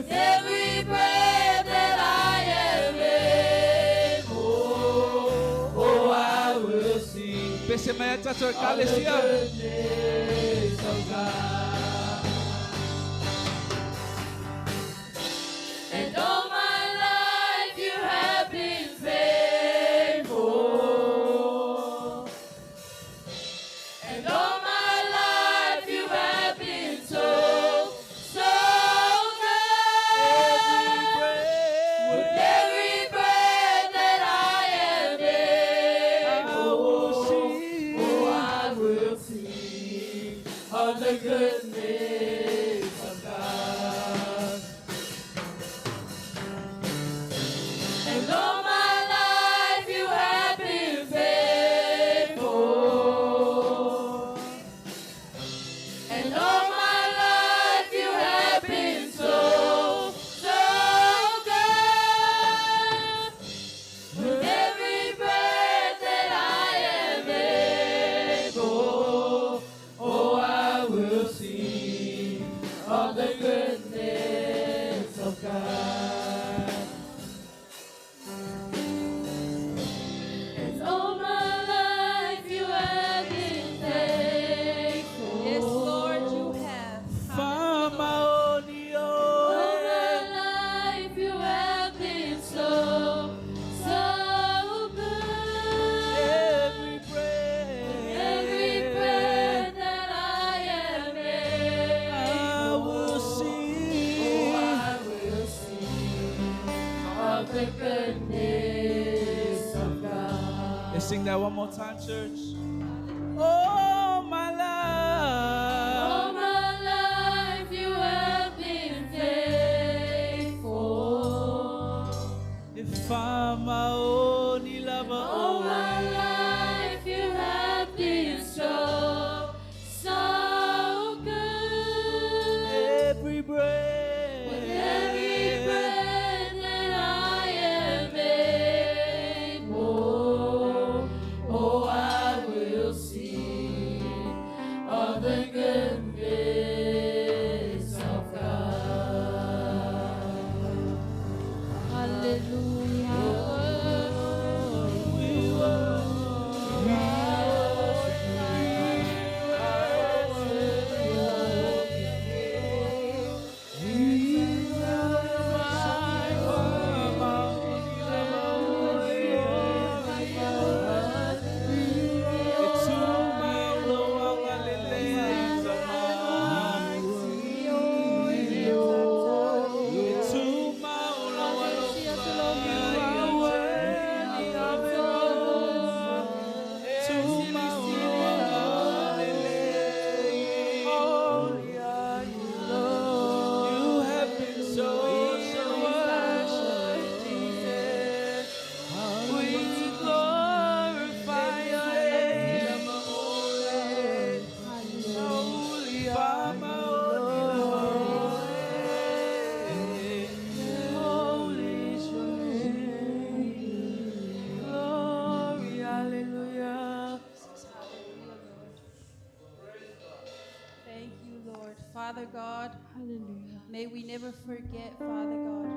With every breath that I am able, oh, I will sing Pese mai tātou e of the kalesia. goodness of God. And all my life you have been faithful. And all my life you have been so, so good. With every breath that I am able, oh, I will sing of the goodness of God. And all my life you have been faithful. And all my life you have been so, so good. With every breath that I am able, oh, I will sing of the goodness of God. And all my life you have been faithful. Yes, Lord, you have. All my life you have been so, so good. Every breath, Every breath that I am I able, will oh, sing. I will sing of the goodness of God. Let's sing that one more time, church. Oh, my life. All my life you have been faithful. If I'm my only lover, All my life you have been so, so good. every breath, With every breath that I am able, oh, I will sing of the goodness of God. Hallelujah. We You have been so, so good, Jesus. We glorify your name. Holy, holy is your name. Glory, hallelujah. Hallelujah, Lord. Thank you, Lord. Father God, Hallelujah. may we never forget, Father God,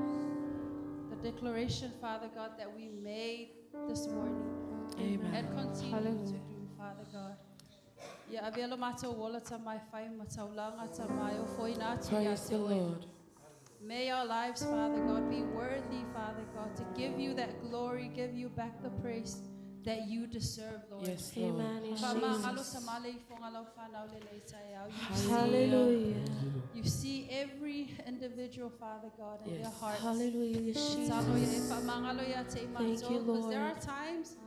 the declaration, Father God, that we made this morning Amen. and continue to Hallelujah. do, Father God. Ia avea lo mātou ola ta mai whai ma taulanga ta mai o foi nā tu ia Praise te the oe. Lord. May our lives, Father God, be worthy, Father God, to give you that glory, give you back the praise that you deserve, Lord. Yes, Lord. Amen. Yes, Whaamangalo Jesus. sa male i whonga lau whanau le lei tai au. You see, Hallelujah. you see every individual, Father God, in their Yes. hearts. Hallelujah. Yes, Talo ia e Jesus. whaamangalo ia te i Thank you, mātou, 'cause there are Lord. times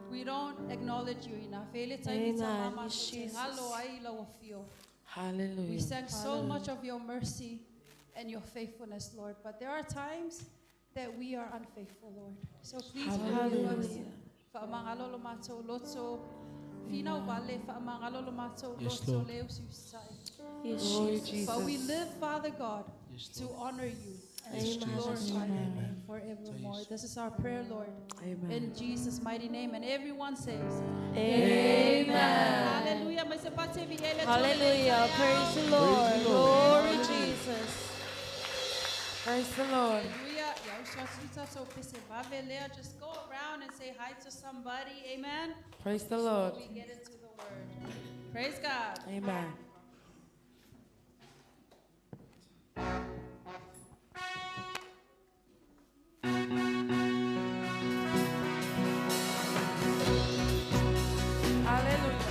we don't acknowledge you enough. Ele taimi ta Amen. mama Yes, te Jesus. ngalo ai lau afio. We Hallelujah. sang so much of your mercy and your faithfulness, Lord. But there are times that we are unfaithful, Lord. So please forgive us. Hallelujah. Whaamangalo lo mātou loto. Whina wale, whaamangalo lo mātou Yes, loto Lord. leo siusai. Yes, Glory, Jesus. But we Jesus. live, Father God, Yes, to honor you and Yes, to Jesus. glorify your Amen. name forevermore. This is our prayer, Lord. Amen. In Jesus' mighty name. And everyone says, Amen. Hallelujah. Mai se pate vi ele tole le Hallelujah. tai Praise au. the Lord. Glory, Jesus. Praise Praise the Lord. Hallelujah. Just go around and say hi to somebody. Amen. Praise the Lord. We get into the word. Praise God. Amen. Hallelujah.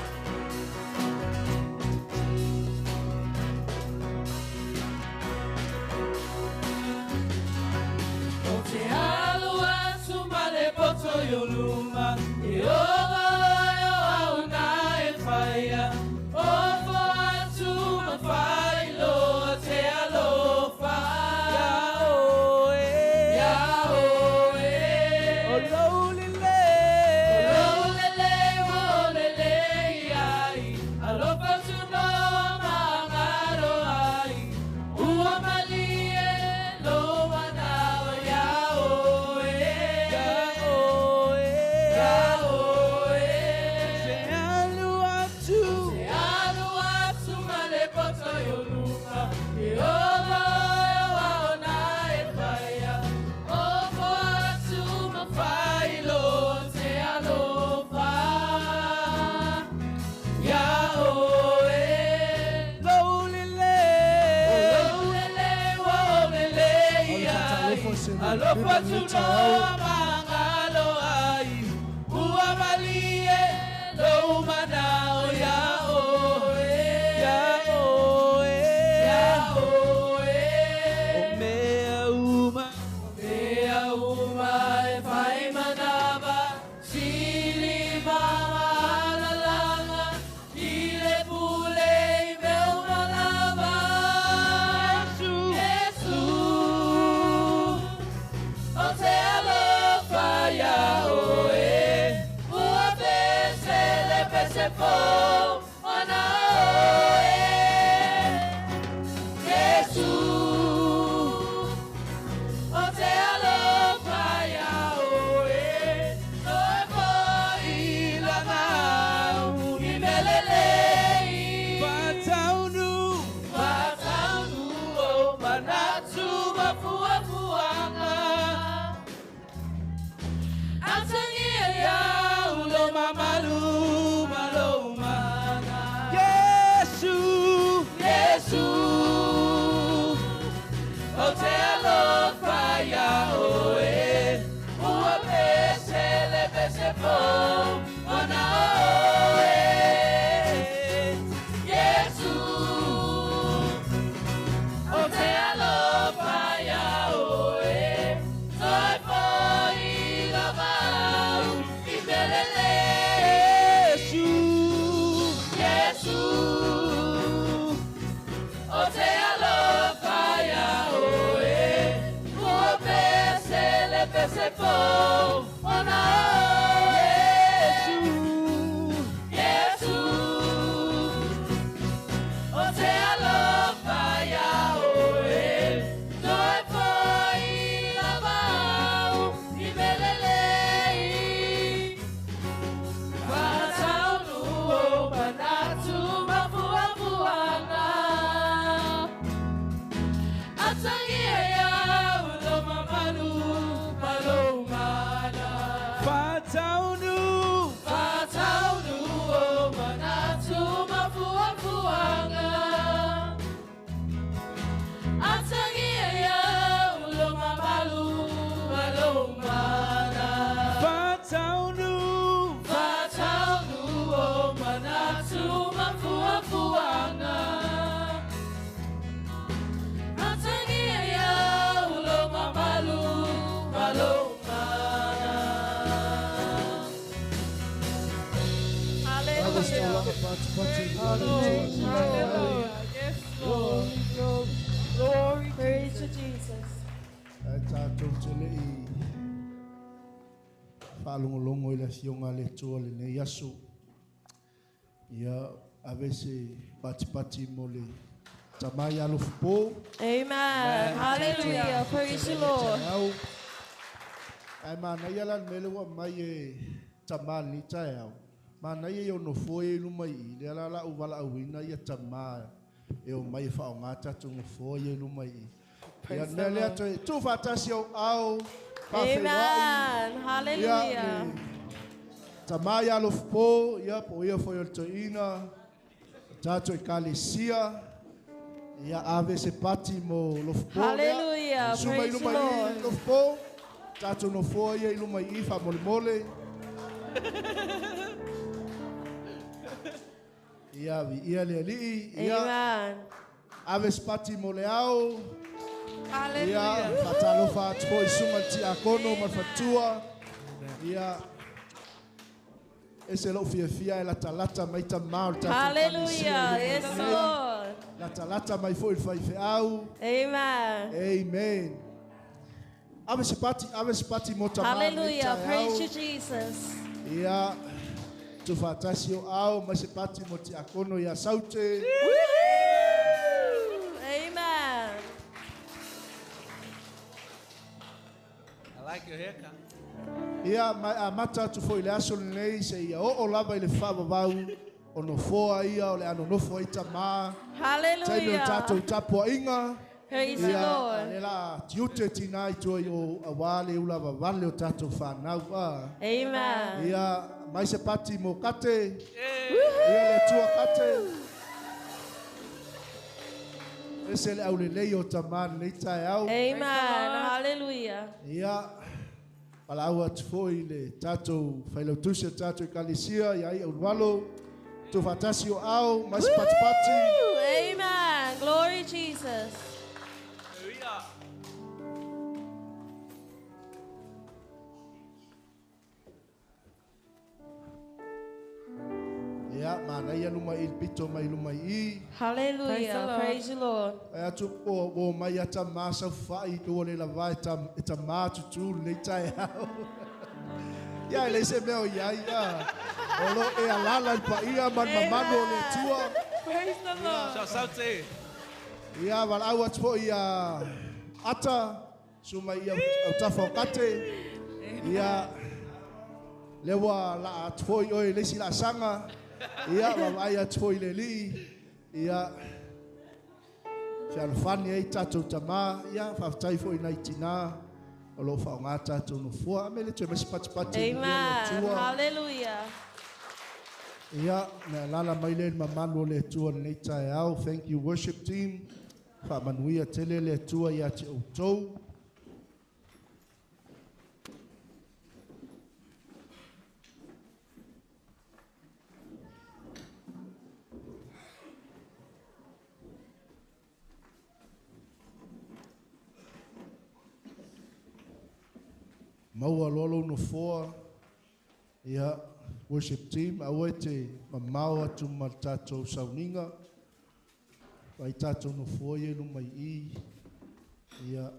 O te alu atu ma le poto i o luma, e oga o au nā e whaia. O fo atu ma whai loa te alofa. Ia oe, ia oe. O lou lele, o lou lele, o lele iai. Alofa tu noa ma ngaro ai. Ua malie lo manao ia oe. Ia oe, ia oe. Te alu atu, te alu atu ma le poto i o luma. E oga o ao nā e whaia. O fo atu ma whai loa te alofa. Ia oe. Lou lele, lou lele, o lele iai. Alofa tu noa ma ngalo ai. Ua malie lou manao ia oe. Ia oe, ia oe. O mea uma, mea uma e whai manava. Sili maalalanga, i le pule i mea malava. Yesu, Yesu, o te alofa ia oe. Ua pese le pese fo, ona oe. Yesu, o te alofa ia oe. Toi foi lavau i melelei. Whataunu, whataunu o manatu mafuafuanga. Atangia ia ulo mamalu malo mana. Yesu, Yesu, o te alofa ia oe. Ua pese le pese fo, ona oe. Yesu, o te alofa ia oe. Toi foi lavau i melele. Yesu, Yesu, o te alofa ia oe. Ua pese le pese fo, ona oe. Yesu, Yesu, o te alofa ia oe. Toi foi lavau i melelei. Whataunu o manatu mafuafuanga. Atangia ia ulo mamalu malo mana. Whataunu, whataunu o manatu mafuafuanga. Atangia ia ulo mamalu malo mana. Whataunu, whataunu o manatu mafuafuanga. Atangia ia ulo mamalu malo mana. Hallelujah. Hallelujah. Yes, Lord. Glory. Praise to Jesus. Ae tātou te lei whaalongolongo i le fionga le tua le nei aso. Ia ave se patipati mo le tamai alofu Amen. Hallelujah. Praise the Lord. Au. Ae manaia la le mele ua mai e tamā ni taeao. Manaia i ono foe i luma i i. Lea la la u wala auina ia tamā e o mai e whaonga tātou ngo foe i luma i. Ia Praise mea the lea Lord. toe tuufaatasi ou ao faafeiloai. Amen. Ia Hallelujah. le tamā ia lofopō, ia po o ia foi o le toeaina, o tatou ekalesia, ia ave se pati mo lofopō lea. Hallelujah. Susu mai Praise the luma i Lord. lofopō, tatou nofoa ia i luma i i faamolemole. Ia viia le alii, ia Amen. ave se pati mo le ao. Ia, Hallelujah. faatalofa atu foi i susuga i le tiakono ma le fatua. Ia, ese lou fiafia e latalata mai tamā o le tatou ekalesia Hallelujah. i luma Yes, i lea. Lord. Latalata mai foi i le faifeau. Amen. Amen. Ave se pati, ave se pati mo tamā lenei Hallelujah. Praise you, taeao. Jesus. Ia, tuufaatasi o ao mai se pati mo tiakono ia Saute. Woohoo! Amen. I like your haircut. Ia, mai amata atu foi i le aso lenei seia oo lava i le faavavau o nofoa ia o le ano nofo ai tamā. Taimi o le tatou Hallelujah. tapuaiga. Praise the Ia, Lord. le la tiute tina i tua i o auā le ula vavale o tatou whanau. A. Amen. Ia, mai se pati mo kate. Ia le tua kate. Ese le aulelei o tamā lenei taeao. Amen. Hallelujah. Ia, palaau atu foi le tatou failautusi o tatou ekalesia ia i aulualo. Tuufaatasi o ao, mai se patipati. Woo! Amen. Glory Jesus. Hallelujah. Ia, manaia luma i le pito mai luma i i. Praise the Hallelujah. Lord. Praise the Lord. Ai atu o o mai ata mā sau whai tua le lava e ta, e ta mā tutu le taeao. Ia, e le se mea o ia ia. O lo e alala i pa ia man mamano o le tua. Praise the Lord. Shout Saute. Ia, walau atu po ia ata, suma ia au tafa o kate. Ia, lewa la atu foi oe le isi la sanga. Ia, wawai atu foi le lii. Ia, fealofani ai tatou tamā, ia, faafetai foi nai tinā, o loo faaaogā tatou nofoa. Ame le toe mai se patipati i le Amen. Atua. Hallelujah. Ia, me alala mai le mamalu o le Atua lenei taeao. Thank you worship team. Faamanuia tele le Atua ia te outou. Maua loa lou nofoa. Ia, worship team, aua e te mamao atu ma le tatou sauniga. Vai tatou nofoa ia i luma i i. Ia,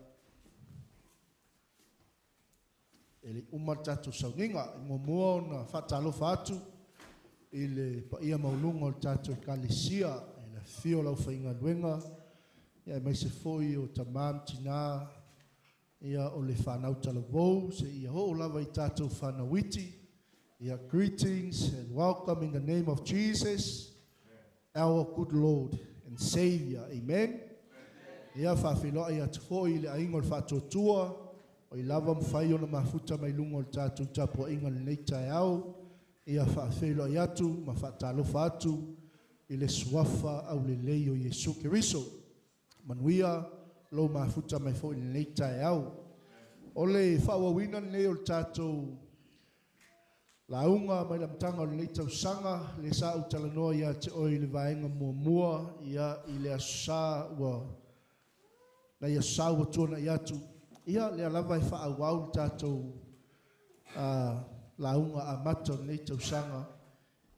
e le uma le tatou sauniga. I muamua ona faatalofa atu i le paia mauluga o le tatou ekalesia, i le afio o le aufaigaluega, ia aemaise foi o tamā ma tinā, ia o le whanau talavou, se ia ho'o lava i tatou whanauiti. Ia greetings and welcome in the name of Jesus, our good Lord and Savior. Amen. Ia faafeiloai atu foi i le aiga o le faatuatua, o i lava mafai ona mafuta mai luga o le tatou tapuaiga lenei taeao. Ia faafeiloai atu ma faatalofa atu i le suafa aulelei o Iesu Keriso. Manuia lou mafuta mai foi lenei taeao. O le faaauauina lenei o le tatou lauga mai le amataga o lenei tausaga, le sa ou talanoa ia te oe i le vaega muamua, ia i le aso sā ua nai aso sā ua tuana'i atu. Ia lea lava e faaauau le tatou lauga amata o lenei tausaga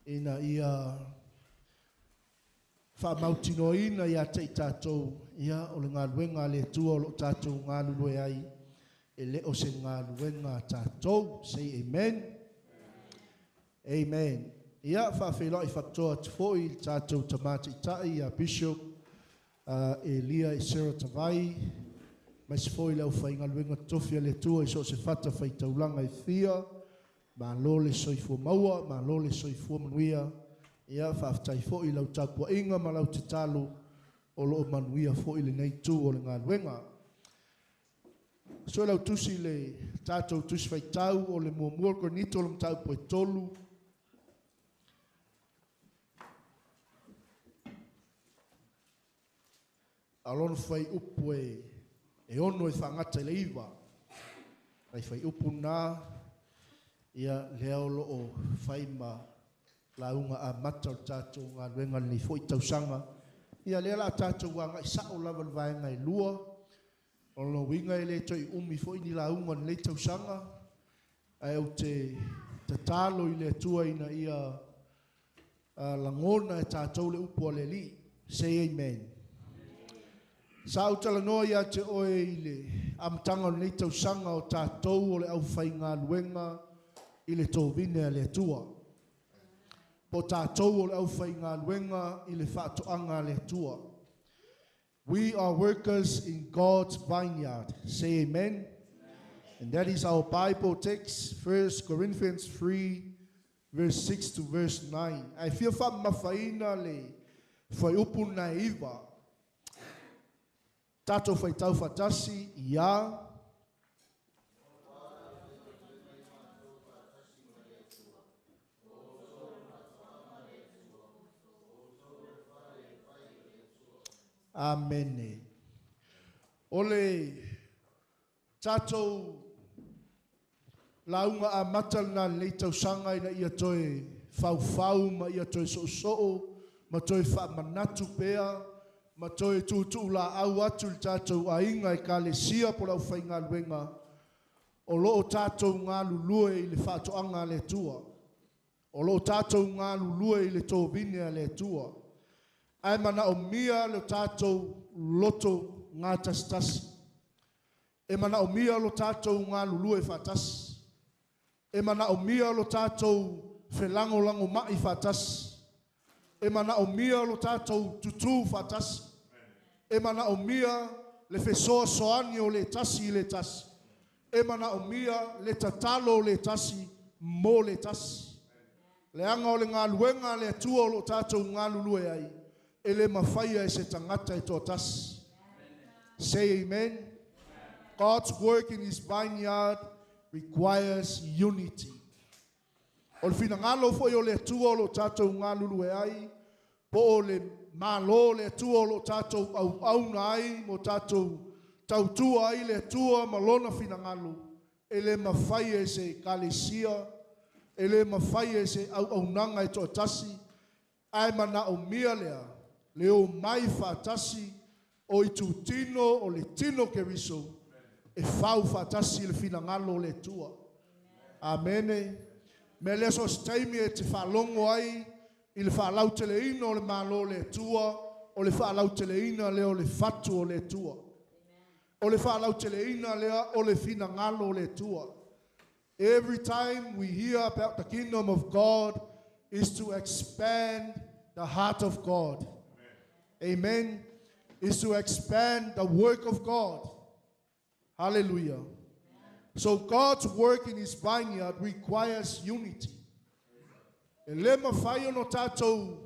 ina ia faamautinoaina ia te i tatou, ia o le galuega a le Atua o loo tatou galulue ai, e le o se galuega a tatou. Say amen. Amen. Ia faafeiloai faapitoa atu foi i le tatou tamātaitai ia Bishop Elia Esera Tavai, maise foi le aufaigaluega totofi a le Atua i so o se fata faitaulaga e fia. Malo le soifua maua, malo le soifua manuia. Ia faafetai foi i lau tapuaiga ma lau tatalo o loo manuia foi lenei tu o le galuega. Sue lau tusi i le tatou tusi faitau o le muamua o Korinito o le mataupu e tolu. A o lona fuaiupu e, e ono e faagata i le iva. Ai fuaiupu na, ia lea o loo fai ma lauga amata o le tatou galuega i lenei foi tausaga. Ia lea o le a tatou agai sao lava i le vaega e lua. O lona uiga e le toe umi foi ni lauga o lenei tausaga, ae ou te tatalo i le Atua ina ia lagona e tatou le upu a le Alii. Say amen. Sa ou talanoa ia te oe i le amataga o lenei tausaga o tatou o le aufaigaluega i le tovine a le Atua. Po o tatou o le aufaigaluega i le faatoaga a le Atua. We are workers in God's vineyard. Say amen. And that is our Bible text, 1 Corinthians 3, verse 6 to verse 9. Ae fia faamamafaina le fuaiupu na e iva. Tatou faitau faatasi ia. Amene. O le tatou lauga amata lena i lenei tausaga ina ia toe faufau ma ia toe soosoo ma toe faamanatu pea ma toe tuutuulaau atu i le tatou aiga ekalesia po o le aufaigaluega o lo o tatou galulue i le faatoaga a le Atua. O lo o tatou galulue i le tovine a le Atua. Ae manaomia lo tatou loto gatasitasi. E manaomia lo tatou galulue faatasi. E manaomia lo tatou felagolagomai faatasi. E manaomia lo tatou tutū faatasi. E manaomia le fesoasoani o le tasi i le tasi. E manaomia le tatalo o le tasi mo le tasi. Leaga o le galuega a le Atua o lo o tatou galulue ai, e le mafaia e se tagata e toatasi. Say amen. God's work in his vineyard requires unity. O le finagalo foi o le Atua o lo o tatou galulue ai, po o le Malo o le Atua o lo o tatou auauna ai ma o tatou tautua ai le Atua ma Lona finagalo, e le mafai e se ekalesia, e le mafai e se auaunaga e toatasi, ae manaomia lea le omai faatasi o itutino o le tino o Keriso e fau faatasi le finagalo o le Atua. Amene. Mea lea so o se taimi e te faalogo ai i le faalauteleina o le Malo o le Atua, o le faalauteleina lea o le fatu o le Atua. O le faalauteleina lea o le finagalo o le Atua. Every time we hear about the kingdom of God is to expand the heart of God. Amen. Is to expand the work of God. Hallelujah. So God's work in his vineyard requires unity. E le mafai ona tatou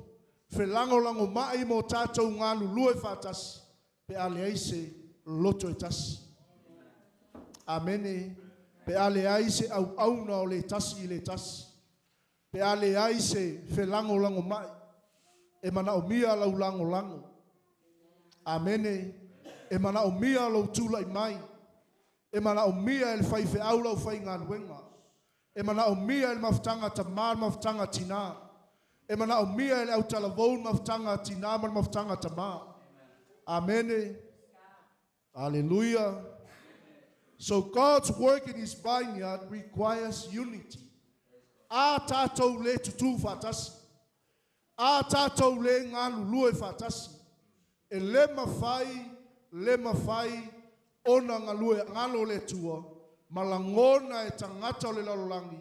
felagolagomai ma o tatou galulue faatasi pe a leai se loto e tasi. Amene. Pe a leai se auauna o le tasi i le tasi. Pe a leai se felagolagomai. E manaomia lau lagolago. Amene. E manaomia lou tulai mai. E manaomia e le faifeau lau faigaluega. E manaomia e le mafutaga a tama le mafutaga a tina. E manaomia e le autalavou le mafutaga a tina ma le mafutaga a tama. Amene. Aleluia. So God's work in his vineyard requires unity. A tatou le tutū faatasi. A tatou le galulue faatasi. E le mafai, le mafai ona galue galo le Atua ma lagona e tagata o le lalolagi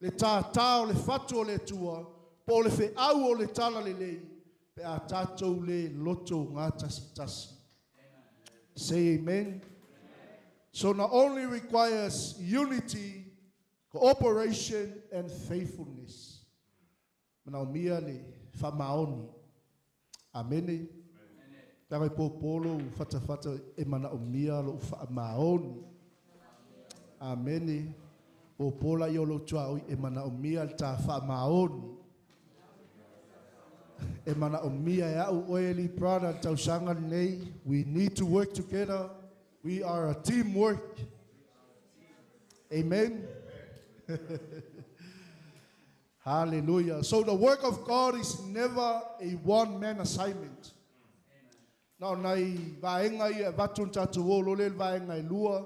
le tātā o le fatu o le Atua po o le feau o le talalelei pe a tatou le loto gatasitasi. Say amen. So not only requires unity, cooperation and faithfulness. Manaomia le faamaoni. Amene. Leaga e pōpō lou fatafata e manaomia lou faamaoni. Amene. O pola i o lo tua oi e mana o mia le tā wha E mana o mia e au oe li brother tausanga nei. We need to work together. We are a teamwork. Amen. Hallelujah. So the work of God is never a one-man assignment. Na o nai vaenga ia e vatu ni tātou o lo le vaenga i lua.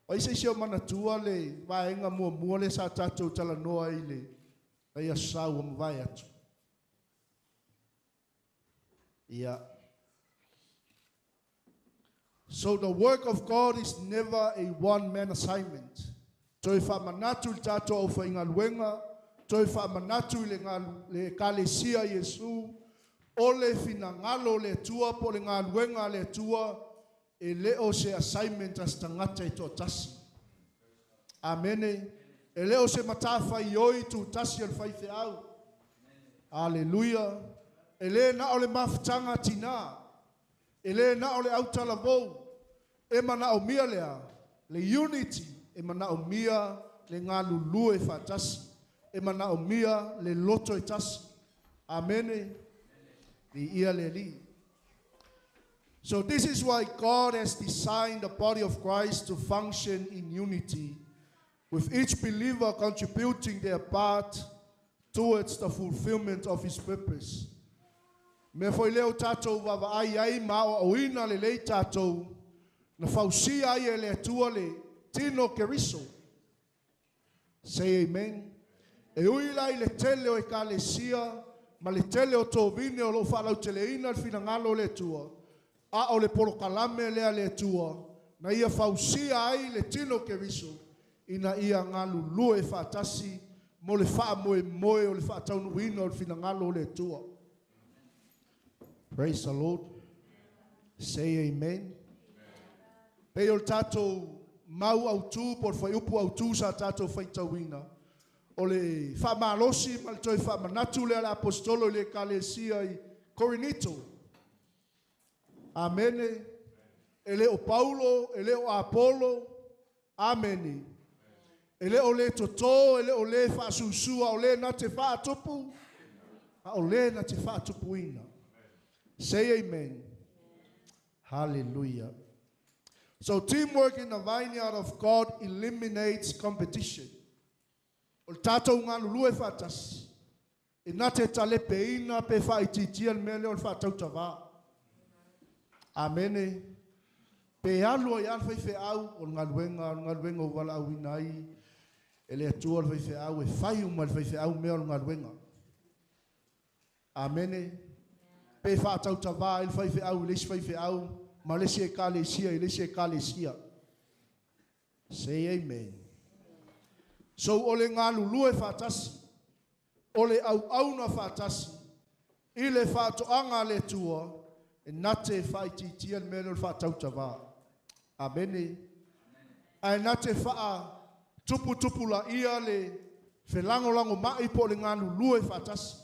O ise isi o manatua le vaenga mua mua le sa tātou talanoa i le ia sau o mavae atu. Ia. So the work of God is never a one-man assignment. Toi wha manatu i tātou au whaingaluenga, toi wha manatu i le, le kalesia Iesu, o le finangalo le tua po le ngaluenga le tua, e le o se assignment as tangata i tō tasi. Amene. E le o se matawha i oi tu tasi o le whaiwhe au. Hallelujah. E le na o le mafutanga tina. E le na o le autala vou. E mana o mia lea. Le unity. E mana o mia le ngā lulu e whatasi. E mana o mia le loto e tasi. Amene. Li ia le li. So this is why God has designed the body of Christ to function in unity, with each believer contributing their part towards the fulfillment of his purpose. Me foi leo tātou wawa ai ai ma o oina le lei tātou na fausia ai e le atua le tino keriso. Say amen. E ui lai le tele o e kalesia, ma le tele o tō vine o lo whalau tele ina le finangalo le atua. A o le polokalame lea le atua, na ia fausia ai le tino keriso, ina ia ngā lulua e whaatasi, mo le wha moe moe o le whaataunuina o le finangalo o le atua. Praise the Lord. Say amen. Pe o le tātou mau au tū, po le whaiupu au tū sa tātou whaitauina. O le whaamalosi ma le toi whaamanatu le ala apostolo i le kalesia i Korinito. Amene. E le o Paulo, e le o Apollo. Amene. E le o le toto, e le o le whaasusua, o le na te whaatupu. A o le na te whaatupuina. Say amen. Hallelujah. So teamwork in the vineyard of God eliminates competition. O le tātou ngā lulua e whaatasi. E nā te talepe ina pe whaititia le mea leo le whaatautavā. Amene. Pe alu ai al whai au o le ngaluenga, o le ngaluenga o wala au ina ai. E le atua le whai au, e whai uma le whai au mea o le ngaluenga. Amene. Pe whaatautavā i le whai au, i le isi whai au, ma le isi e kalesia, i le isi e kalesia. Say amen. So o le ngā lulua e whaatasi, o le au auna whaatasi, i le whaatoanga le tua, e nate whaititia le mea leo le whaatautavā. Amene. Ae nate whaa tupu tupu la ia le whelangolango mai po le ngā lulua e whaatasi.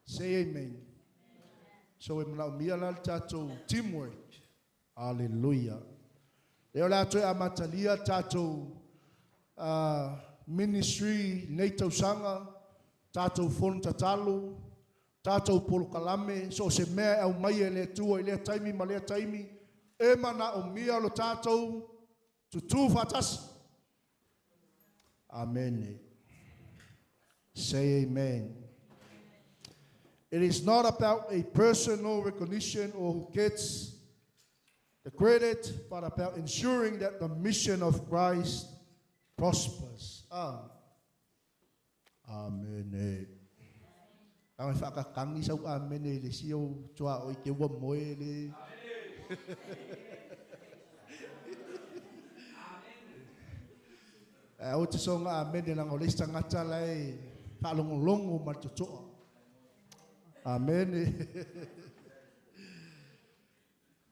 Say amen. So e mana mia la le tātou teamwork. Hallelujah. Leo la atoe amatalia tātou ministry nei tausanga, tātou fono tatalo, tātou polokalame, so se mea au mai e le tua i lea taimi ma lea taimi, e mana o mia lo tātou tutu whatasi. Amen. Say amen. It is not about a personal recognition or who gets the credit, but about ensuring that the mission of Christ prospers. Ah. Amen. Ang whakakangi sau amen e le sio tua oi ke ua moe le. Amen. O te songa amen e langa o le tangata lai whaalongolongo ma le totoa. Amen.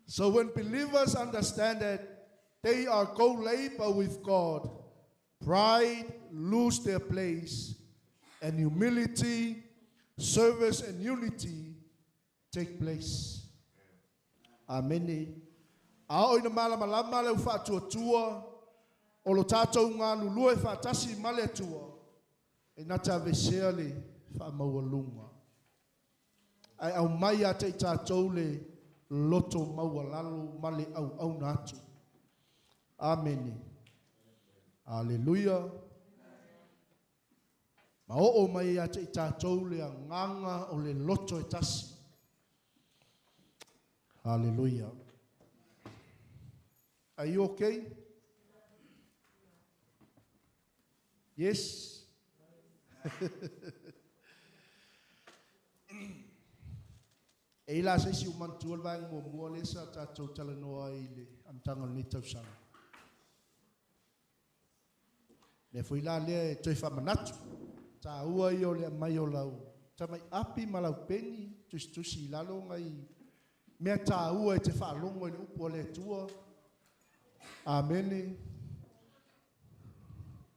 So when believers understand that they are co-labor with God, pride lose their place, and humility, service, and unity take place. Amen. A o ina malama lama le whaatuatua, O lo tātou galulue faatasi ma le Atua, e na te aveesea le faamaualuga. Ae aumai ia te i tatou le loto maualalo ma le auauna atu. Amene. Aleluia. Ma oo mai ia te i tatou le agaga o le loto e tasi. Hallelujah. Are you okay? Yes? E i la se isi o manatua le vaega muamua lea sa tatou talanoa ai i le amataga o lenei tausaga. Mea foi la lea e toe faamanatu. Taua ia o le aumai o lau tamai api ma lau peni tusitusi i lalo nai mea taua e te faalogo i le upu a le Atua. Amene.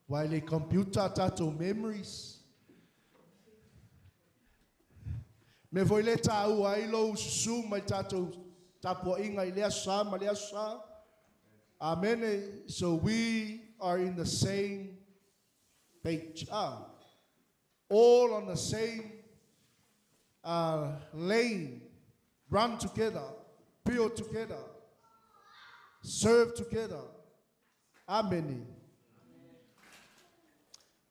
Aua e le computer a tatou memories. Mea foi lea e taua ai lou susu mai tatou tapuaiga i lea aso Sa ma lea aso Sa. Amene. So we are in the same page. Ah, all on the same lane. Run together. Build together. Serve together. Amen.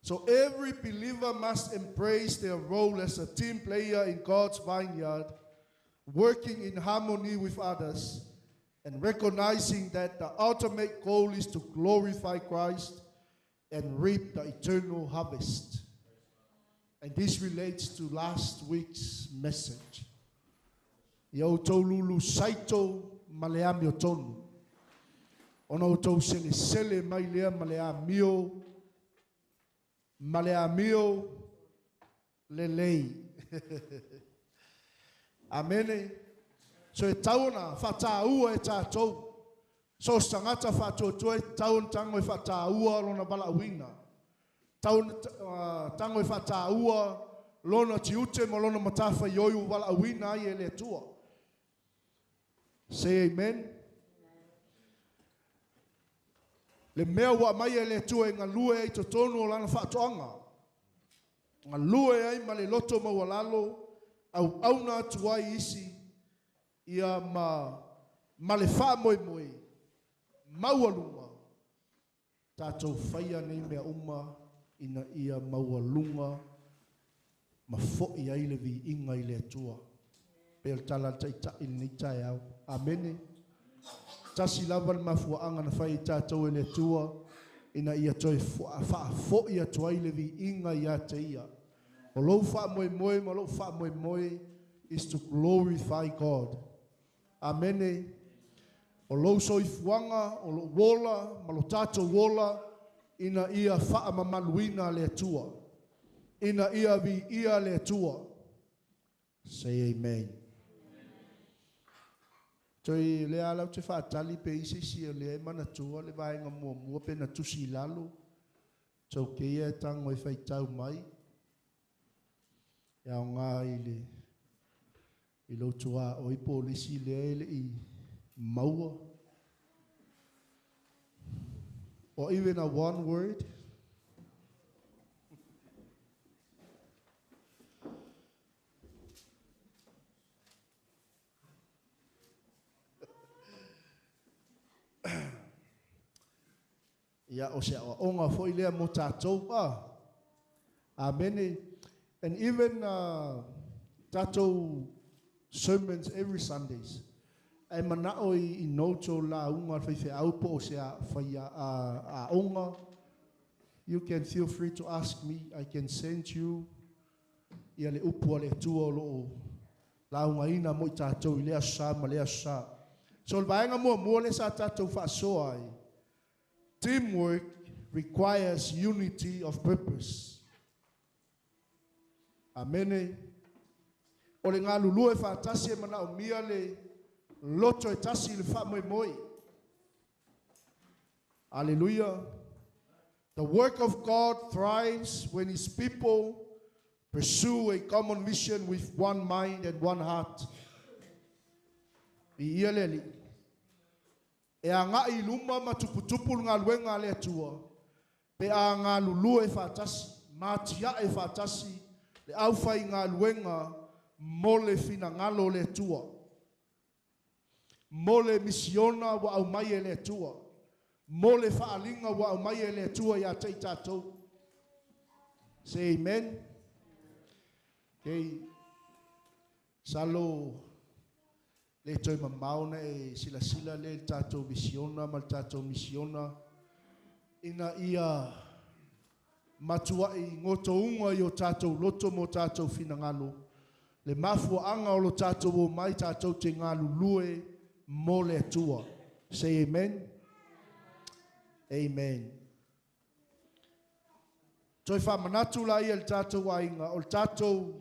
So every believer must embrace their role as a team player in God's vineyard, working in harmony with others, and recognizing that the ultimate goal is to glorify Christ and reap the eternal harvest. And this relates to last week's message. Ia outou lulu saito ma le amiotonu. Ona outou selesele mai lea ma le amio, ma le amio lelei. Amene. So e tatau ona faataua e tatou. So o se tagata faatuatua e tatau ona tago e faataua lona valaauina. Tatau ona tago e faataua lona tiute ma lona matafaioi ua valaauina ai e le Atua. Say amen. Le mea ua aumai e le Atua e galue ai i totonu o lana faatoaga, galue ai ma le loto maualalo, auauna atu ai isi ia ma, ma le faamoemoe maualuga, tatou faia nei mea uma ina ia maualuga ma foi ai le viiga i le Atua. Pei o le tala a le Taitai i lenei taeao. Amene. Tasi lava le mafuaaga na fai ai tatou e le Atua, ina ia toe faafoi atu ai le viiga ia te Ia. O lou faamoemoe ma lou faamoemoe is to glorify God. Amene. O lou soifuaga, o lou ola ma lo tatou ola ina ia faamamaluina le Atua. Ina ia viia le Atua. Say amen. Toe lea lava ou te faatali pe i ai se isi o lea e manatua le vaega muamua pe na tusi i lalo. It's okay e tago e faitau mai. E aoga i le i lou tuaoi po o le isi lea e le i maua. Or even a one word. Ia, o se aoaoga foi lea mo tatou. Ah. Amene. And even tatou sermons every Sundays. Ae manao i notes o lauga a le faifeau po o se fai aoga, you can feel free to ask me, I can send you ia le upu a le Atua o lo o laugaina mo i tatou i lea aso Sa ma lea aso Sa. So o le vaega muamua lea sa tatou faasoa ai, teamwork requires unity of purpose. Amene. O le galulue faatasi e manaomia le loto e tasi i le faamoemoe. Aleluia. The work of God thrives when his people pursue a common mission with one mind and one heart. Viia le Alii. E agaʻi i luma ma tuputupu le galuega a le Atua, pe a galulue faatasi, ma atiae faatasi le aufaigaluega mo le finagalo o le Atua. Mo le misiona ua aumai e le Atua. Mo le faaaliga ua aumai e le Atua ia te i tatou. Say amen. Okay. Salo le toe mamao na e silasila le tatou misiona ma le tatou misiona ina ia matuai gotouga i o tatou loto mo tatou finagalo le mafuaaga o lo tatou omai tatou te galulue mo le Atua. Say amen. Amen. Toe faamanatu la ia le tatou aiga o le tatou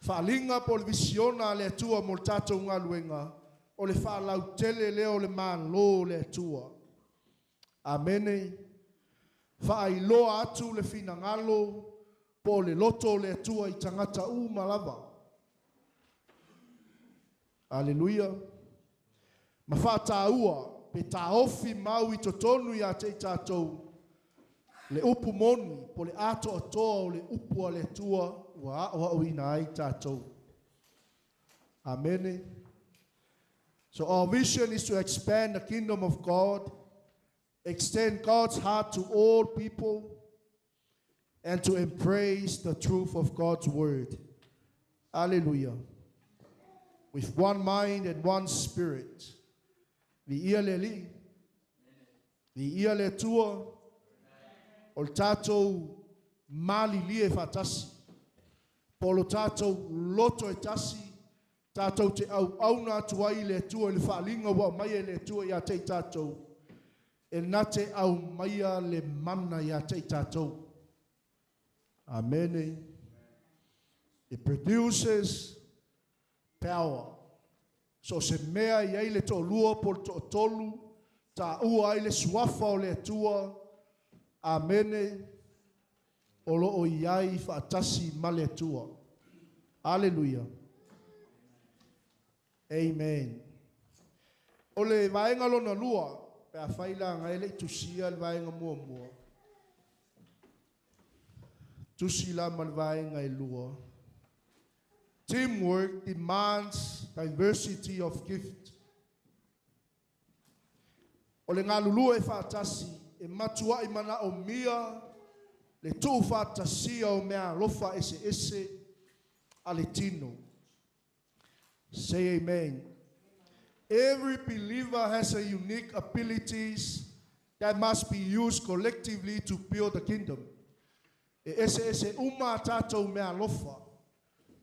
faaaliga po o le visiona a le Atua mo le tatou galuega o le faalautele lea o le Malo o le Atua. Amene. Faailoa atu le finagalo po o le loto o le Atua i tagata uma lava. Aleluia. Ma faataua pe taofi mau i totonu ia te i tatou le upu moni po le atoatoa o le upu a le Atua ua aoaoina ai tatou. Amene. So our vision is to expand the kingdom of God, extend God's heart to all people, and to embrace the truth of God's word. Hallelujah. With one mind and one spirit. Viia le Alii. Viia le Atua. O le tatou malilie faatasi. Po o lo tatou loto e tasi. Tatou te auauna atu ai le Atua i le faaaliga ua aumai e le Atua ia te i tatou. E na te aumaia le mana ia te i tatou. Amen. It produces power. So se mea i ai le toalua po le toatolu, taua ai le suafa o le Atua. Amene. O lo o i ai faatasi ma le Atua. Aleluia. Amen. O le vaega lona lua, pe afai laga e le i tusia le vaega muamua. Tusi la ma le vaega e lua. Teamwork demands diversity of gift. O le galulue e faatasi e matuai manaomia le tuufaatasia o mea alofa eseese a le tino. Say amen. Every believer has a unique abilities that must be used collectively to build the kingdom. E ese ese uma a tatou mea alofa.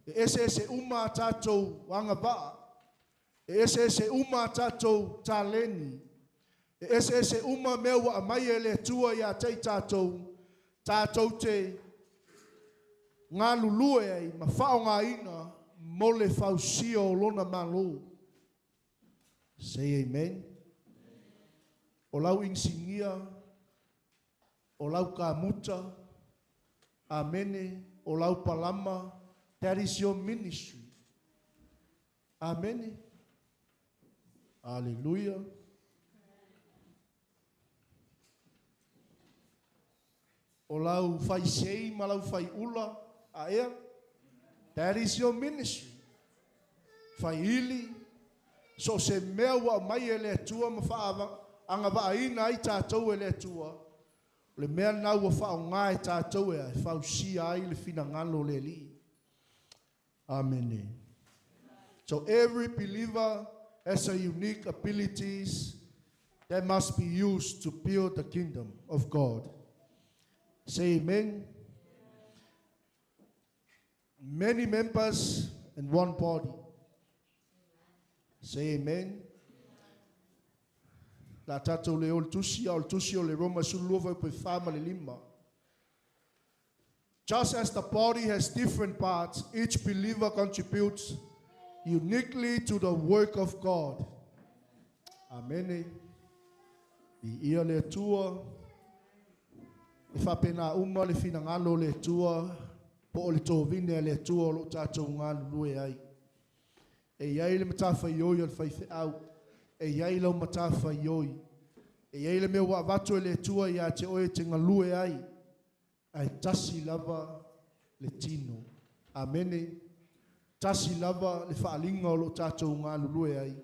E ese ese uma a tatou agavaa. E ese ese uma a tatou taleni. E ese ese uma mea ua aumai e le Atua ia te i tatou, tatou te galulue ai ma faaaogaina mo le fausia o lona malo. Say amen. O lau inisinia, o lau kamuta, amene, o lau palama, that is your ministry. Amene. Hallelujah. O lau faisei ma lau faiula, a ea, that is your ministry. Faili, so se mea ua aumai e le Atua ma faagavaaina ai tatou e le Atua, o le mea na ua faaaoga e tatou e fausia ai le finagalo o le Alii. Amen. So every believer has a unique abilities that must be used to build the kingdom of God. Say amen. Many members in one body. Say amen. La tatou le o le tusi, a o le tusi o le Roma 12 fuaiupu 4 ma le 5. Just as the body has different parts, each believer contributes uniquely to the work of God. Amen. Viia le Atua, e faapena uma le finagalo o le Atua, po o le tovine a le Atua o lo tatou galulue ai. E iai le matafaioi o le faifeau. E iai lau matafaioi. E iai le mea ua avatu e le Atua ia te oe e te galue ai, ae tasi lava le tino. Amene. Tasi lava le faaaliga o lo o tatou galulue ai,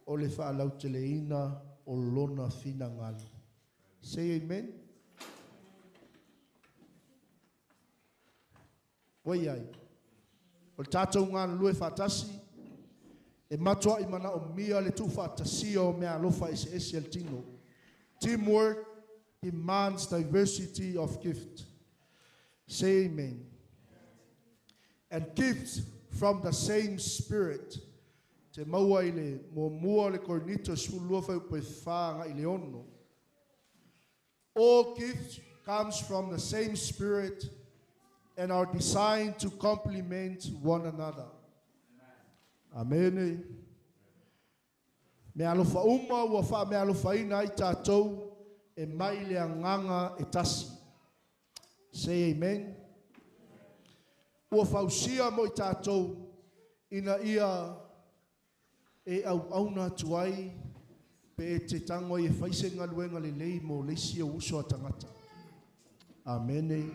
o le faalauteleina o Lona finagalo. Say amen. Ua i ai. O le tatou galulue faatasi, e matua'i manaomia le tuufaatasia o meaalofa eseese a le tino. Teamwork demands diversity of gift. Say amen. And gifts from the same Spirit. Te maua i le muamua o le Korinito 12 fuaiupu e 4 agai i le 6. All gifts comes from the same Spirit and are designed to complement one another. Amene. Meaalofa uma ua faameaalofaina ai tatou e mai le agaga e tasi. Say amen. Ua fausia mo i tatou ina ia e auauna atu ai pe e te tago ai e fai se galuega lelei mo le isi ou uso a tagata. Amene.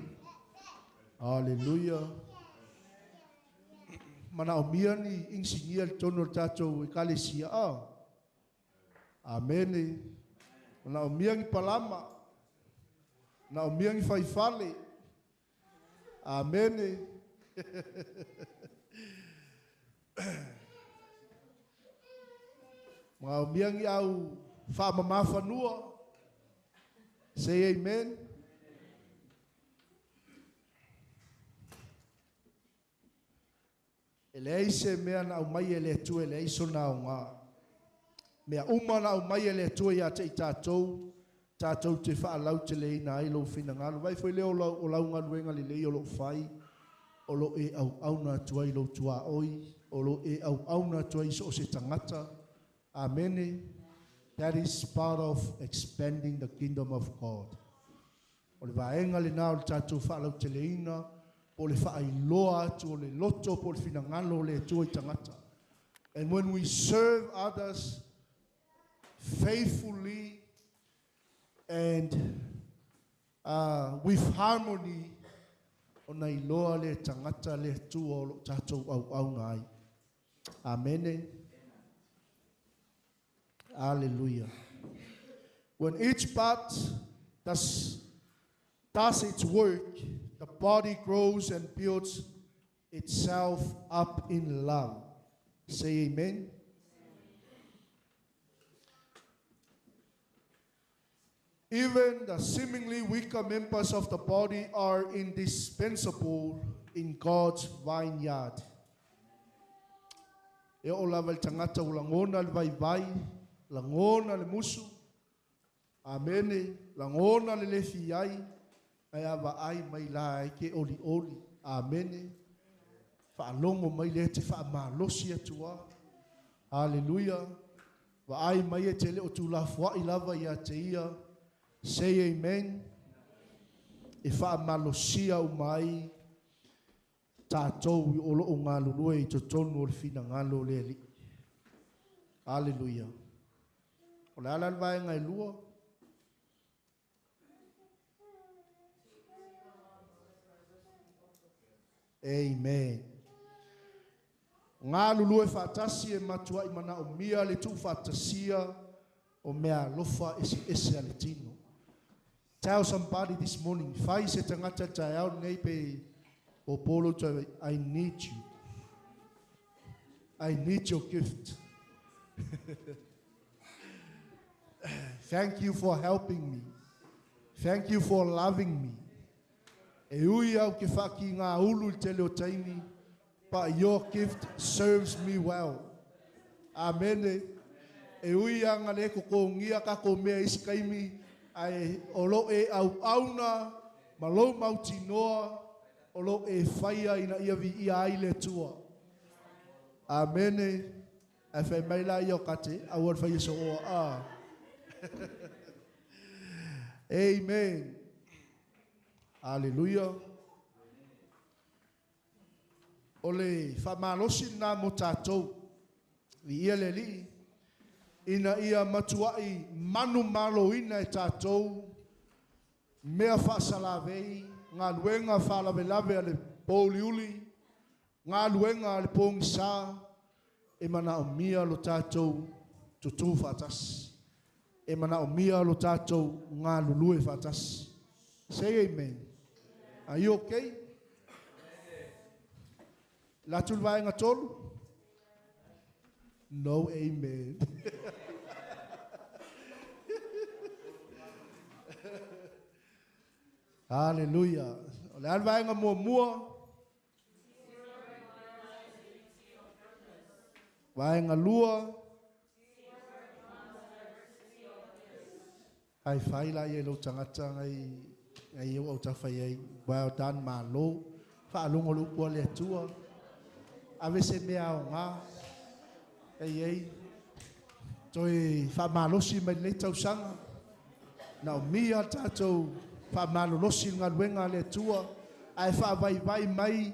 Aleluia. Manaomia ni inisinia i totonu o le tatou Ekalesia. A. Amene. Manaomia ni palama. Manaomia ni faifale. Amene. Manaomia ni au faamamā fanua. Say amen. E leai se mea na aumai e le Atua e leai sona aoga. Mea uma na aumai e le Atua ia te i tatou, tatou te faalauteleina ai lou finagalo. Vaai foi lea o lau, o lau galuega lelei o lo o fai, o lo o e auauna atu ai i lou tuaoi, o lo o e auauna atu ai i so o se tagata. Amene. That is part of expanding the kingdom of God. O le vaega lena o le tatou faalauteleina po o le faailoa atu o le loto po o le finagalo o le Atua i tagata. And when we serve others faithfully and uh, with harmony, ona iloa lea e tagata le Atua o lo o tatou auauna ai. Amene. Alleluia. When each part does, does its work, the body grows and builds itself up in love. Say amen. Even the seemingly weaker members of the body are indispensable in God's vineyard. E oo lava i le tagata ua lagona le vaivai, lagona le musu, amene, lagona le le fia ai, ae a vaai mai la e ke olioli, amene, faalogo mai lea e te faamalosi atu a. Haleluia. Vaai mai e te le o tuulafoai lava ia te ia. Say amen. E faamalosia uma ai tatou o lo o galulue i totonu o le finagalo o le Alii. Aleluia. O le a la le vaega e lua? Amen. Galulue faatasi e matuai manaomia le tuufaatasia o meaalofa eseese a le tino. Tell somebody this morning, fai se tagata i le taeao lenei pe popo lou tau, I need you. I need your gift. Thank you for helping me. Thank you for loving me. E ui au ke whaki ngā ulu i tele o taimi, but your gift serves me well. Amene. E ui anga le ko kongia ka ko mea isi kaimi, ae o lo e au auna, ma lou mautinoa, o lo e whaia ina ia vi ia ai le Atua. Amene. Ae fai mai la ia o Kate, aua le fai e sooa. Ah. Amen. Aleluia. O le faamalosi lena mo tatou. Viia le Alii. Ina ia matuai manu maloina e tātou, mea whaasalavei, ngā luenga whaalavelave a le pōuliuli, ngā luenga a le pōgisa, e manaomia lo tātou tutū whaatasi. E manaomia lo tātou galulue whaatasi. Say amen. Are you okay? La tu le vaenga tolu? No amen. Hallelujah. O le ale vaenga muamua. Vaenga lua. Ai whai la ia lo tangata ngai ngai au au tawhai ai. Well done, malo. Whaalongo le upua le atua. Ave se mea o ngā. Ei ei. Toi whaamalosi mai nei tausanga. Na o mia tātou whaamalolosi ngā luenga le atua. Ai whaavaivai mai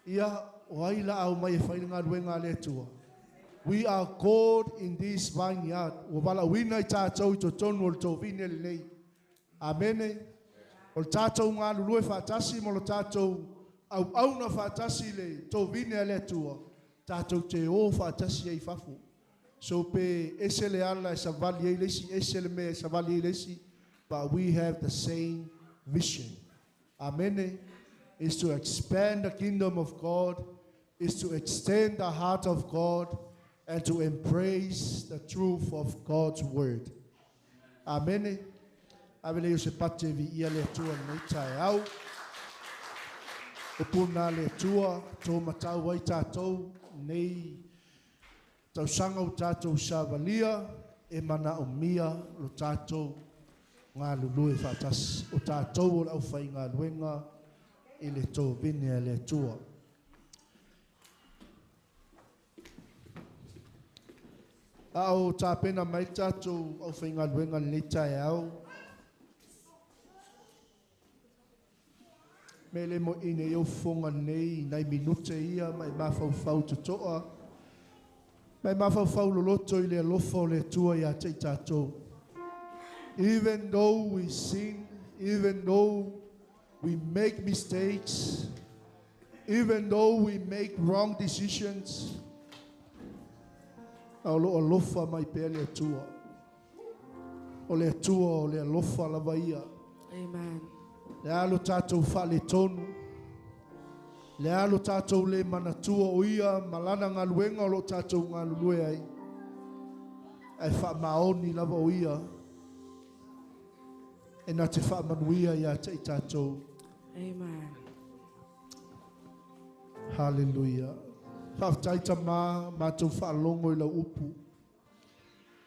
ia o ai la au mai e whai ngā luenga le atua. We are called in this vineyard. Ua valaauina i tātou i totonu o le tovine lenei. Amene. O le tātou galulue faatasi ma lo tātou auauna faatasi le tovine a le Atua. Tātou te o faatasi ai fafo. So pe ese le ala e savali ai le isi, ese le mea e savali ai le isi, but we have the same vision. Amene. Is to expand the kingdom of God, is to extend the heart of God, and to embrace the truth of God's word. Amen. Ave le se pate vi ia le atua nei tae au. O puna le atua, tō matau ai tātou, nei tausanga o tātou savalia, e mana o mia lo tātou ngā lulue whaatasi. O tātou o lau whai ngā luenga i le tō vine a le atua. A o tāpena mai tātou au whai ngā luenga le tae au. Me le mo ine i au fonga nei, nei minute ia, mai mawhauwhau totoa. Mai mawhauwhau loloto i le alofa o le Atua ia te i tātou. Even though we sin, even though we make mistakes, even though we make wrong decisions, a o lo alofa mai pea le Atua. O le Atua o le alofa lava ia. Amen. Le alo tātou whaale tonu. Le alo tātou le manatua o ia, malana ngā luenga o lo tātou ngā lulue ai. Ai wha maoni lava o ia. E nā te wha manuia ia te i tātou. Amen. Hallelujah. Whaaftaita mā, mātou whaalongo i lau upu.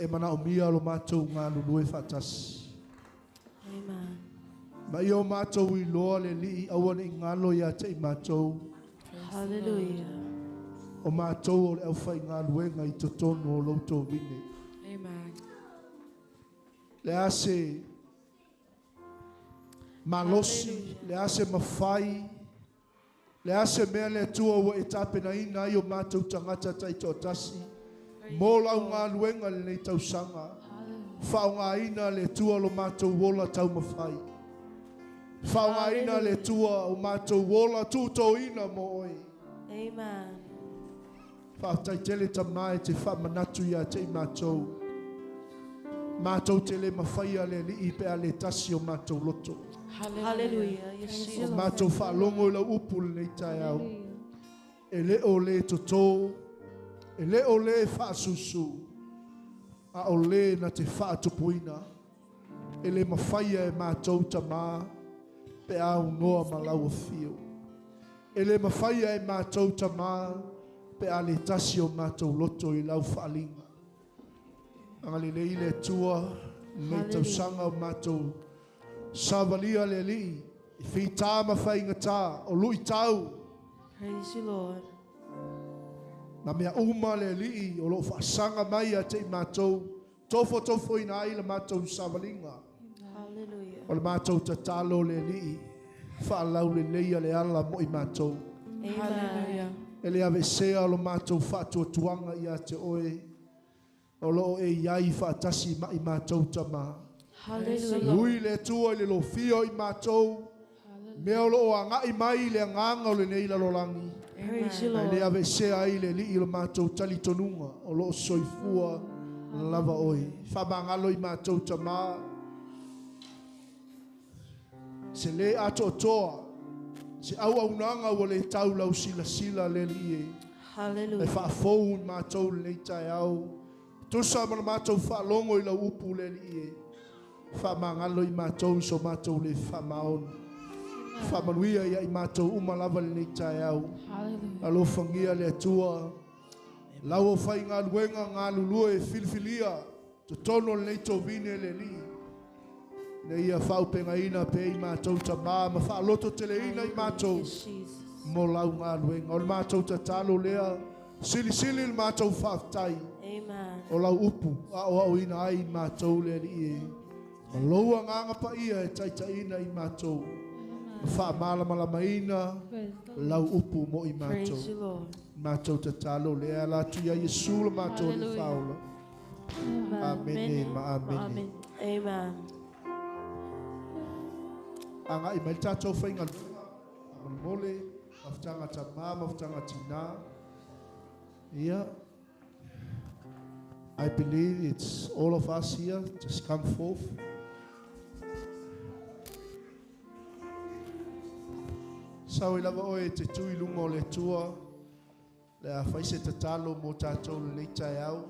E mana o mia lo mātou ngā lulue whaatasi. Amen. Ma i o mātou i loa le lii aua ni ngalo ia te i mātou. Hallelujah. O mātou o le au whai ngā luenga i totonu o lautou vine. Amen. Le ase malosi, le ase mawhai, le ase mea le atua ua e tāpena ina ai o mātou tangata tai tōtasi. Mō lau ngā luenga le nei tausanga. Whao ngā ina le atua lo mātou ola tau mawhai. Whao ngā ina le atua o mātou ola tūtō ina mō oi. Amen. Whaatai tele tamai te whaamanatu ia te i mātou. Mātou te le mawhaia le lii pe a le tasi o mātou loto. Hallelujah. Yes, O Jesus. mātou whaalongo i lau upu le nei tae au. E le o le totō, e le o le whaasusu, a o le na te whaatupuina, e le mawhaia e mātou tamā, pe au noa malau o whio. E le mawhaia e mātou tamā, pe a le tasi o mātou loto i lau whaalinga. Anga le lei le atua, nei tausanga o mātou savalia le lii, i whitā mawhainga tā, o lui tau. Praise you, Lord. Na mea uma le lii o lo whaasanga mai a te i mātou, tofo tofo ina ai le mātou savalinga. Hallelujah. O le mātou tatalo le lii, whaalau le leia le ala mo i mātou. Amen. E le ave sea lo mātou whaatua tuanga ia te oe. O loo e iai whaatasi ma i mātou tama. Hallelujah. Ui le tua i le lofia i mātou. Mea o loo anga i mai le anganga o le nei lalolangi. Praise you, Ai le Lord. ave se ai le li i le mātou talitonunga o loo soifua lava oi. Whamangalo i mātou tama. Se le atoatoa. Se au au nanga ua le tau lau sila sila le li e. E Hallelujah. whaafou i mātou le nei tae au. Tusa mana mātou whaalongo i lau upu le li e. Whamangalo i mātou so mātou le whamaoni. Whamanuia ia i mātou umalava le nei tae au. Hallelujah. Alofangia le atua. Lau o whai ngā luenga ngā lulua e filifilia. Totono le nei tōvine le li. Ne ia whaupenga ina pe i mātou tamā. Ma whaaloto te le ina i mātou. Yes, Jesus. Mo lau ngā luenga. O le mātou tatalo lea. Sili sili le mātou whaaftai. Amen. O lau upu. A o au ina ai i mātou le li e. Ma loua ngā ngapa ia e taita ina i mātou. Ma whaamalamalama ina lau upu mo i Praise mātou. you, Lord. Mātou tatalo lea la tu ia Yesu le mātou le Hallelujah. whaola. Amene ma amene. Amen. Amen. Anga i mai tātou whainga lunga, mole, mawhitanga tamā, mawhitanga tina. Ia, I believe it's all of us here, just come forth. Sau i lava oe te tui lunga o le tua, le a whaise tatalo mō tātou le nei tae au.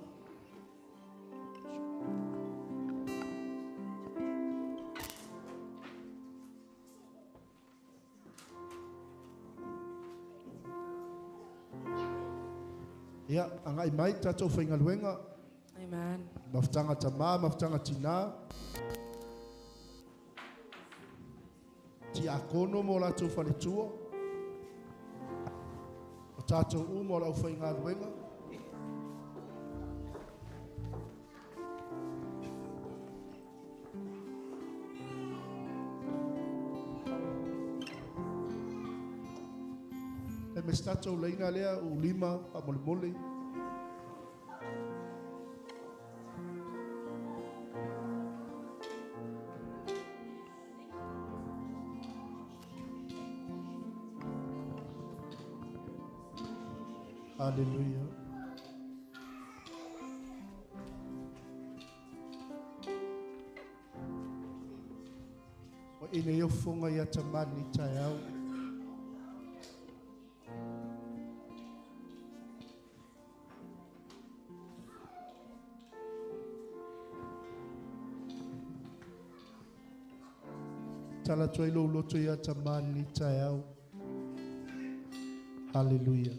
Ia, anga i mai tātou whaingaluenga, Amen. mawhitanga tamā, mawhitanga tina. Ti akono mō lātou whaletua. O tātou u mō lau whaingaluenga. E me se tātou leina lea, u lima, a mole mole. Hallelujah. O ine yo funga ia tamani tai au. Tala toi lo loto ia tamani tai au. Hallelujah.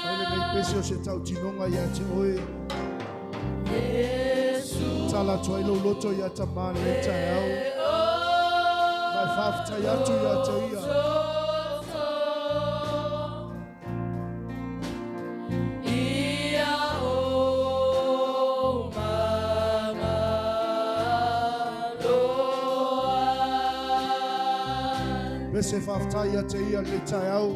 Mai le mei pese o se tau tinonga ia te oe. Tala toi lo loto ia ta mane e tai au. Mai whawhitai atu ia te ia. se whaftai a te ia le tai au.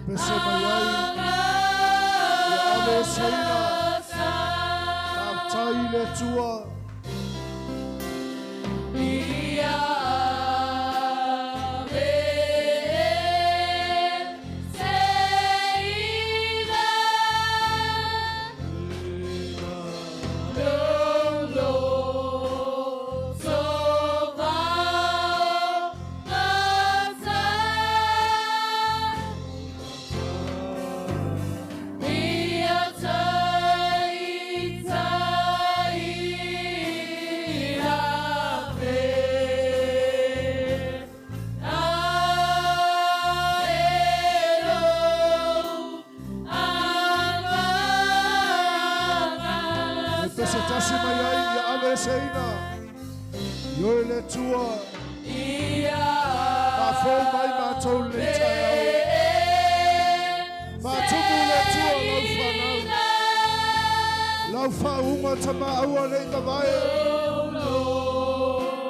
E pese mai ai, e ave seina, whaftai le tua. E pese tasi mai ai, ia ave seina. Ioe le tua. Whafau mai mātou le tai au. Whatumu le tua lau whanau. Lau whaunga tama aua nei tavae.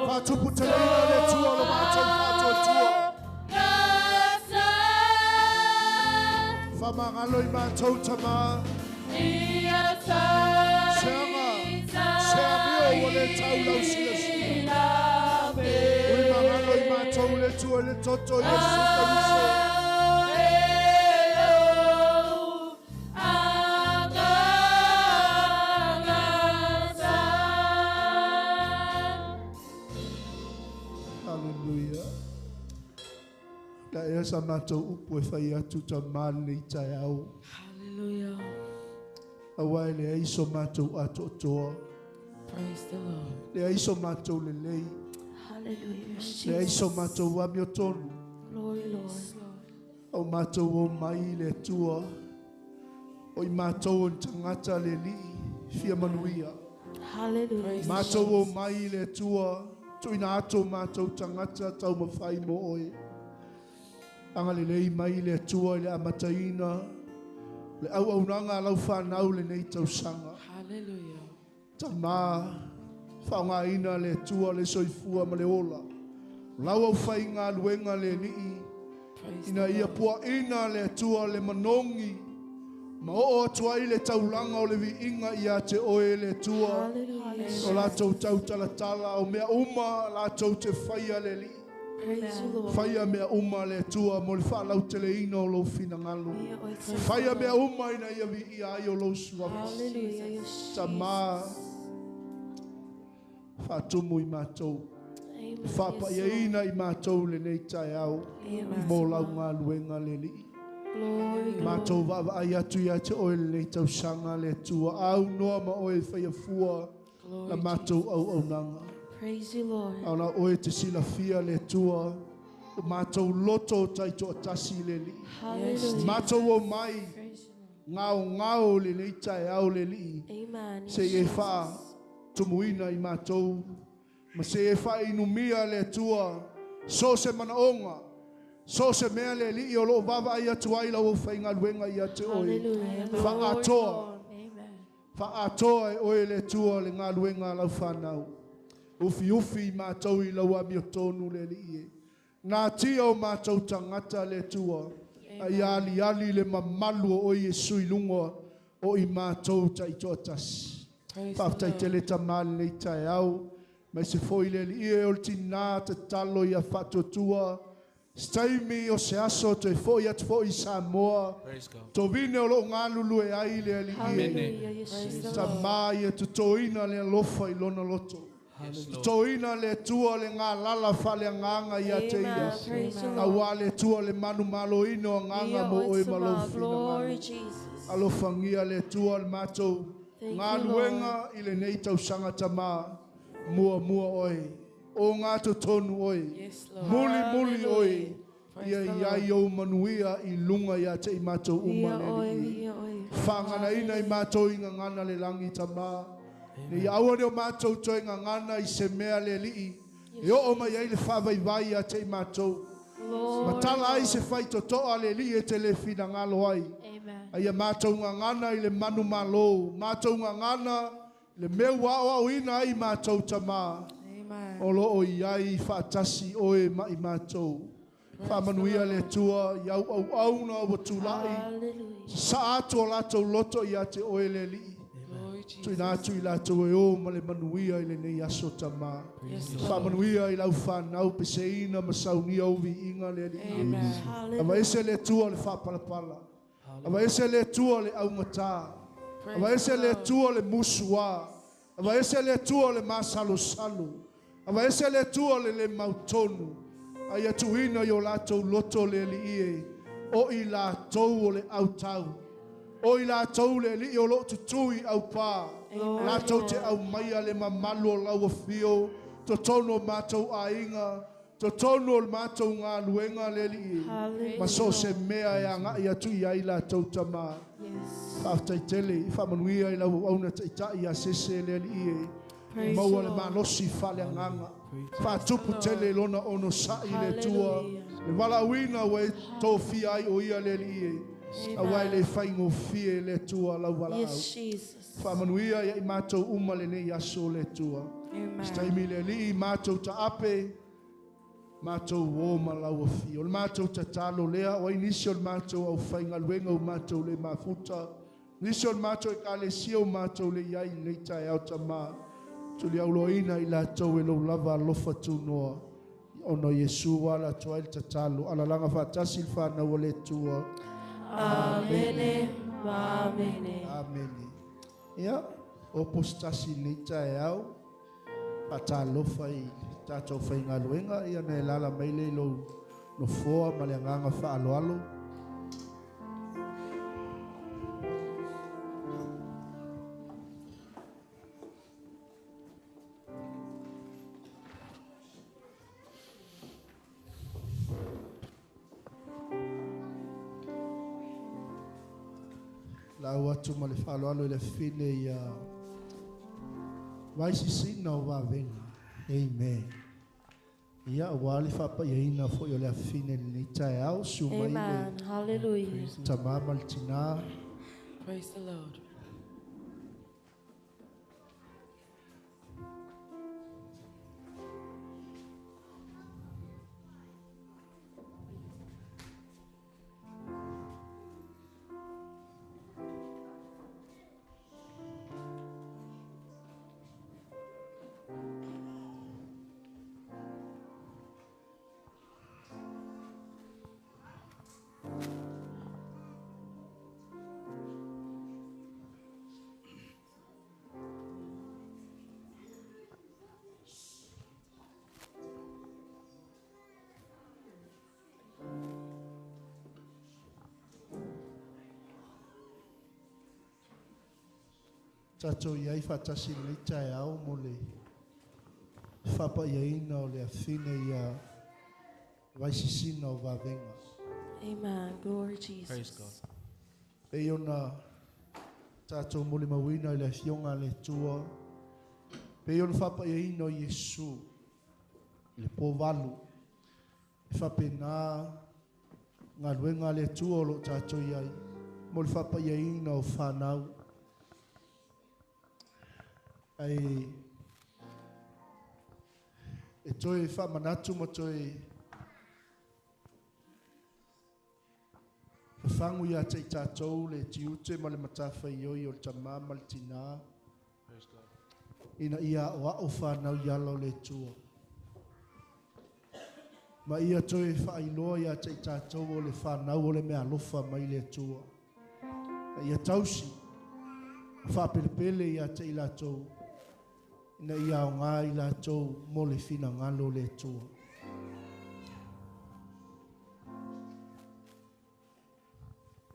Whatupu te leina le tua lo mātou whātua tua. Whamangalo i mātou tama. Seanga, sea mio ua le tau lau sila sila. Ui mangalo i mātou le tua le toto i Yesu Kariso. Hallelujah. La ea sa mātou upu e whai atu ta māle i tai au. Hallelujah. Awa e le aiso mātou atoatoa. Praise the Lord. Le aiso mātou le lei. Hallelujah. Le aiso Jesus. mātou amio tonu. Glory, Lord. Au mātou o mai le tua. O i mātou o tangata le lii. Fia manuia. Hallelujah. Praise Mātou o mai le tua. Tuina ato mātou tangata tau mawhai mo oe. Anga le lei mai le tua i le amataina. Le au au nanga lau whanau le nei tausanga. Hallelujah. Tama whaongaina le tua le soifua ma le ola. Lau au whai ngā luenga le lii. Praise Ina the ia Lord. pua ina le tua le manongi. Ma o atua i le taulanga o le viinga ia te oe le tua. Hallelujah. O lātou tau talatala o mea uma lātou te whaia le lii. Praise you, Lord. Whaia mea uma le tua mo le whaalau te le ina o lou finangalo. Ia oe te Whaia mea uma ina ia vi ia ai o lou suafa. Hallelujah. Yes, Tama whaatumu i mātou. Amen. Whapaiaina i mātou le nei tai au. Amen. Mō lau ngā luenga le lii. Glory, glory. Mātou waawai atu ia te oe le nei tausanga le tua. Au noa ma oe whaia fua la Glory mātou au au nanga. Praise you, Lord. Aona oe te silafia le Atua, o mātou loto o taitoatasi le Alii. Hallelujah. Mātou o mai, Praise you, Lord. ngao ngao le nei taeao le Alii. Amen. Se e wha tumuina i mātou. Ma se e wha inumia le Atua, so se manaonga, so se mea le Alii o loo vava ai atu ai lau o whaingaluenga i ate oe. Hallelujah. Whaatoa. Amen. Whaatoa e oe le Atua le ngaluenga a lau whanau. Ufi ufi i mātou i lau amio tonu le Alii e. Nā tia o mātou tangata le Atua. Ai ali ali le mamalu o oe Iesu i lunga o i mātou taitoatasi. Praise the Whaatai Lord. te le tamale nei taeao. Mai se foi le Alii e o le tina te talo ia whaatuatua. Staimi o se aso te foi atu foi i Samoa. Praise God. Tovine o loo ngalulu e ai le Alii e. Hallelujah. Yes, Praise Jesus. the Lord. Ta mai e tutoina le alofa i lona loto. Yes, Lord. Tutoina le Atua le ngā lala whale nganga ia te ia. Amen. Praise the Lord. Aua le Atua le manu maloino a nganga mo oe malo Glory, whina Jesus. Alofangia le Atua le mātou. Thank Ngā you, Lord. luenga i le nei tausanga tamā. Mua mua oe. O ngā totonu oe. Yes, Lord. Muli muli oe. Praise Ia the ia Lord. i au manuia i lunga ia te i mātou uma Ia le oe, Alii. ia oe. Whangana ina i mātou i ngangana le langi tamā. Nei aua ne o mātou toe ngangana i se mea le Alii. E oo mai ai le whavaivai a te i mātou. Lord. Matala ai se whai totoa le Alii e te le whinangalo ai. Amen. Ai a mātou ngangana i le manu malo. Mātou ngangana le meu wao au ina ai mātou tamā. Amen. O loo i ai whaatasi oe mai mātou. Whaamanuia le Atua i au au au na ua tūlai. Hallelujah. Sa atu o lātou loto i a te oe le Alii. Glory, Jesus. Tuina atu i lātou e o ma le manuia i le nei aso tamā. Yes, Lord. Whaamanuia i lau whanau peseina ma saunia uvi inga le Alii. Amen. Hallelujah. Ava ese le Atua le whaapalapala. Ava ese le Atua le aumatā. Ava Praise ese the le Lord. Atua le musuā. Ava ese le Atua le masalosalo. Ava ese le Atua le le mautonu. Ai atuina i o lātou loto le Alii e. O i lātou o le autau. O i lātou le Alii o loo tutui au pā. Lātou te au maia le mamalu o lau whio. Totono o mātou ainga. Totono o le mātou ngā luenga le Alii e. Hallelujah. Ma so se mea e anga i atu i ai lātou tamā. Yes. Whaaftai tele, i whaamanuia i lau auna taitai a sese le Alii e. Praise Maua the le Lord. malosi whale nganga. Whaatupu tele lona ono sa'i le Atua. Hallelujah. Le walauina ua e tōfia ai o ia le Alii e. Aua e le whaingofie le Atua lau walaau. Yes, Jesus. Whaamanuia ia i mātou uma le nei aso le Atua. Amen. Staimi le Alii, mātou ta'ape, mātou o ma lau awhi. O le mātou tatalo lea, o ai nisi o le mātou au whaingaluenga o mātou le mafuta. Nisi o le mātou e kalesia o mātou le iai nei tae au tamā. Tuli au loina i lātou e lau lava alofa tūnoa. Ono Iesu ala tua i le tatalo. Alalanga whaatasi le whanau o le Atua. Amene. Amene. Amene. Ia, o postasi nei tae au, whaatalofa i tātou whaingaluenga, ia nei lala mai le lo no foa ma le nganga whaaloalo. Lau atu ma le whaaloalo i le whine ia vaisisina o vavenga. Amen. Ia ua le whapaiaina fo i o le awhine le nei tae au, su mai le Amen. Hallelujah. tamama le tina. Praise the Lord. Tātou i ai whātasi le nei tae au mo le Fa'apaiaina o le afine ia Vaisisina o Vavega. Amen. Glory Jesus. Praise God. Pei ona tatou molimauina i le Afioga a le Atua, pei ona fa'apaiaina o Iesu i le pō 8, e fa'apena galuega a le Atua o lo'o tatou i ai mo le fa'apaiaina o fanau. Ae e toe fa'amanatu ma toe fafagu iā te i tatou le tiute ma le matafaioi o le tamā ma le tinā Praise God. ina ia a'oa'o fanau i ala o le Atua. Ma ia toe fa'ailoa iā te i tatou o le fanau o le meaalofa mai le Atua. Na ia tausi, ma fa'apelepele iā te i latou, ina ia aogā i latou mo le finagalo o le Atua.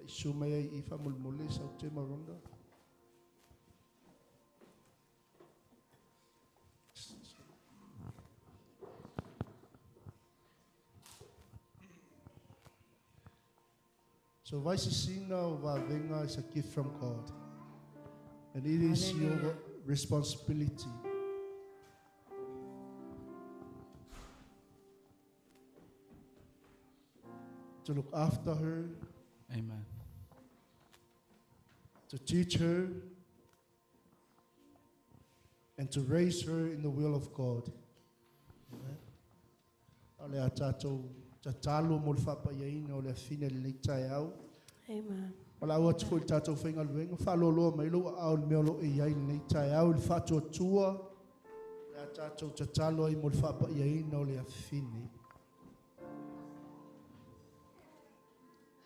E susu mai ai i fa'amolemole Saute ma Ronda. So Vaisisina o Vavega is a gift from God. And it is your Hallelujah. responsibility to look after her, Amen. to teach her, and to raise her in the will of God. Amen. O le a tatou tatalo mo le fa'apaiaina o le afine lenei taeao. Amen. Ma la ua atu foi le tatou faigaluega, fa'aloaloa mai lou a'ao le mea o lo'o e iai lenei taeao i le fa'atuatua le a tatou tatalo ai mo le fa'apaiaina o le afine.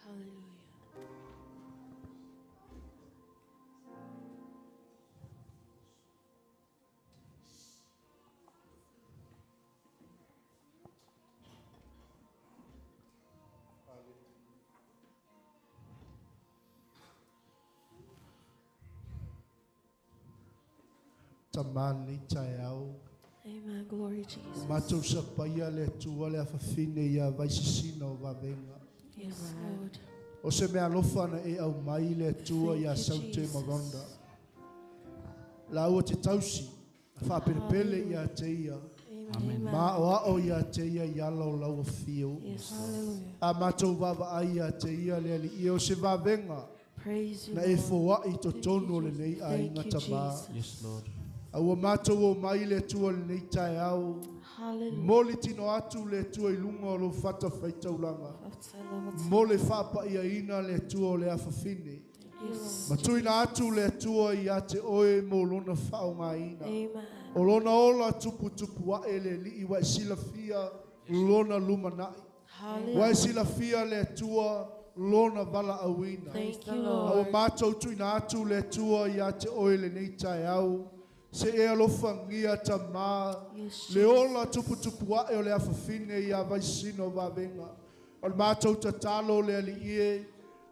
Hallelujah. Tamā lenei taeao. Amen. Glory Jesus. Matou sapaia le Atua le afafine ia Vaisisina o Vavega. Yes, Lord. O se meaalofa na e aumai le Atua Thank iā you, Saute ma Jesus. Ronda. La ua te tausi, fa'apelepele iā te ia, Amen. ma a'oa'o iā te ia i ala o lau afio. Yes, Hallelujah. A matou vaavaai iā te ia le ali'i o se vavega Praise you, na e Lord. foa'i Thank totonu o you, lenei Jesus. Thank aiga you, tamā. Jesus. Yes, Lord. A ua matou o mai le Atua lenei taeao, Hallelujah. mo le tino atu le Atua i luga o lou fata faitaulaga, mo le fa'apaiaina le Atua o le afafine. Yes. Ma tuina atu le Atua iā te oe mo lona fa'aogāina. Amen. O lona ola tuputupu a'e le ali'i ua e silafia lona lumana'i. Ua e Hallelujah. silafia le Atua lona vala'auina. Thank you, A ua Lord. matou tuina atu le Atua iā te oe lenei taeao. Se e alofagia tamā Yes, le ola Jesus. tuputupu a'e o le afafine iā Vaisina o Vavega. O le matou tatalo le ali'i e,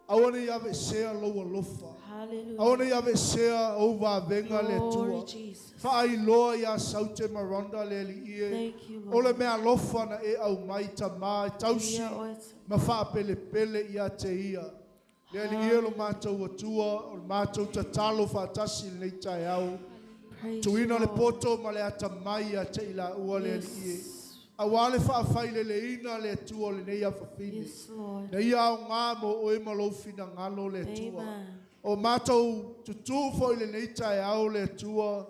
aua nei ave'esea lou alofa. Aua Hallelujah. nei ave'esea ou vavega le Glory, Atua. Jesus. Fa'ailoa iā Saute ma Ronda le ali'i e, Thank you, o le Lord. meaalofa na e aumai tamā e tausi Ia oe te- ma fa'apelepele iā te ia. Le ali'i e lo matou Atua, o le matou tatalo fa'atasi lenei taeao. Praise you, Tuina le Lord. poto ma le atamai ia te i laua le ali'i e. Yes. Auā le fa'afaileleina le Atua o lenei afafine. Yes, Lord. Na ia aogā mo oe ma lou finagalo le Atua. Amen. O matou tutū fo'i lenei taeao le Atua,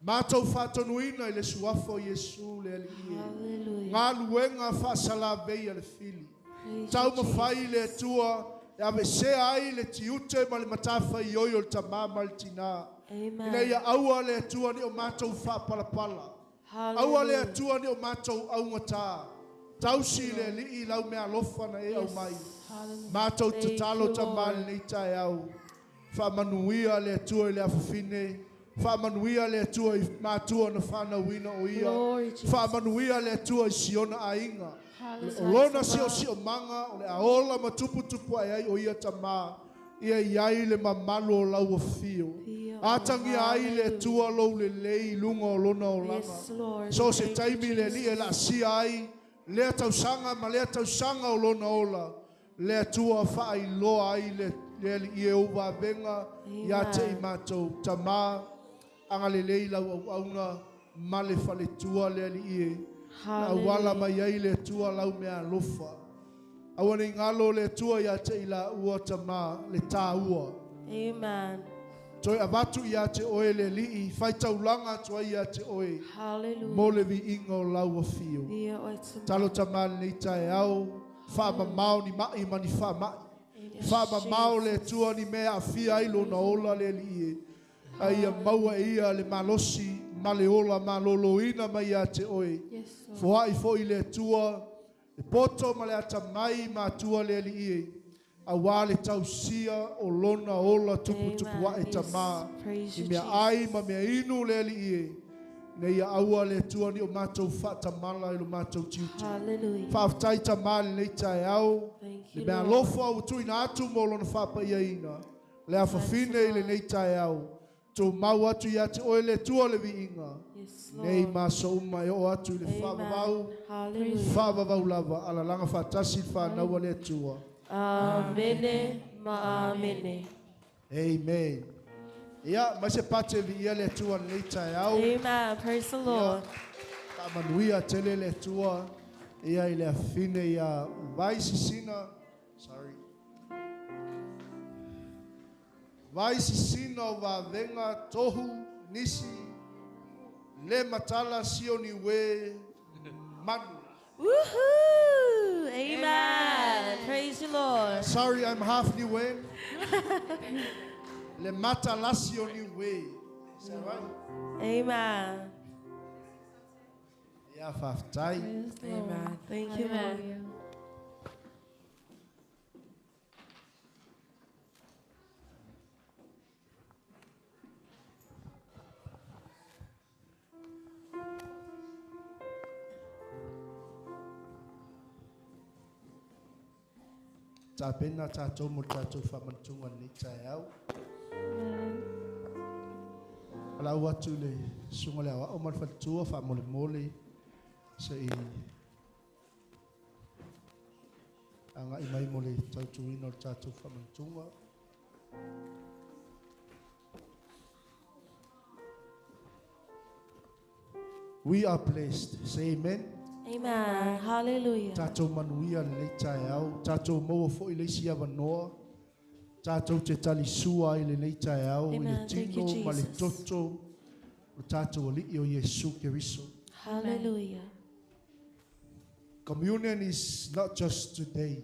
matou fa'atonuina i le suafa o Iesu le ali'i e. Hallelujah. Galuega fa'asalavei a le fili. Praise Tau you, mafai le Atua, e ave'esea ai le tiute ma le matafaioi o le tamā ma le tinā. Amen. Ina ia aua le Atua ni o matou fa'apalapala. Aua le Hallelujah. Atua ni o matou augatā. Tausi le ali'i lau meaalofa na e aumai. Hallelujah. Matou Thank tatalo you, tamā Lord. lenei taeao. Fa'amanuia le Atua i le afafine. Fa'amanuia le Atua i matua na fa'anauina o ia. Glory, Jesus. Fa'amanuia le Atua i siona aiga. Hallelujah. O lona siosiomaga o le aola ma tuputupu ae ai o ia tamā. Ia iai le mamalu o lau afio. Ia Atangia ai le Atua lou lelei i luga o lona olaga. Yes, Lord. So se Thank you, taimi le alii e Jesus. laasia ai lea tausaga ma lea tausaga o lona ola. Le Atua faailoa ai le le alii e ou vavega ia te i Amen. matou. Tamā, agalelei lau auauna ma le faletua le alii e. Na auala Hallelujah. mai ai le Atua lau mea alofa. Aua nei galo le Atua ia te i laua tamā le tāua. Amen. Toe avatu ia te oe le alii, faitaulaga atu ai ia te oe. Hallelujah. Mo le viiga o lau afio. Ia oe tamā. Talo tamā lenei taeao, faamamao ni mai ma ni faamai. Yes, Faamamao le Jesus. Atua ni mea aafia ai lona ola le alii e. A ia maua e ia le malosi ma le ola malōlōina mai ia te oe. Yes, Lord. Foai foi le Atua, le poto ma le atamai ma atua le alii e. Auā le tausia o lona ola tuputupu Amen. ae tamā. Yes. Praise I you, mea ai ma Jesus. mea inu le alii e. Nei ia aua le Atua ni o matou faatamala i lo matou tiute. Hallelujah. Faafetai tamā lenei taeao. Thank Le you, mea Lord. alofa ua tuuina atu mo lona faapaiaina. Le afafine i lenei taeao. Tumau atu ia te oe le Atua le viiga. Yes, Nei Lord. ma aso uma e oo atu i le Amen. faavavau. Hallelujah. Faavavau lava alalaga faatasi le fanau a le Atua. Amene ma amene. Amen. Ia, mai se pate viia le Atua lenei taeao. Amen. Praise the Lord. Faamanuia tele le Atua ia i le afine ia vai sisina. Sorry. Vai sisina o vavega tohu nisi le matala sioni we manu. Woohoo! Amen. Praise you, Lord. Sorry, I'm half Niuean. Le matala sioni we. Is that right? Amen. Ia faafetai. Praise the Lord. Amen. Thank you, Lord. Hallelujah. Tapena tātou mo tātou whamantunga nei taeao. Amen. Alau atu le sunga le awao ma le faletua faamolemole se i aga'i mai mo le tautuina o le tatou faamanatuga. We are blessed. Say amen. Amen. Hallelujah. Tatou manuia lenei taeao, tatou maua fo'i le isi avanoa, tatou te talisua ai lenei taeao i le Amen. Thank you, tino ma le Jesus. toto o tatou alii o Iesu Keriso. Hallelujah. Communion is not just today.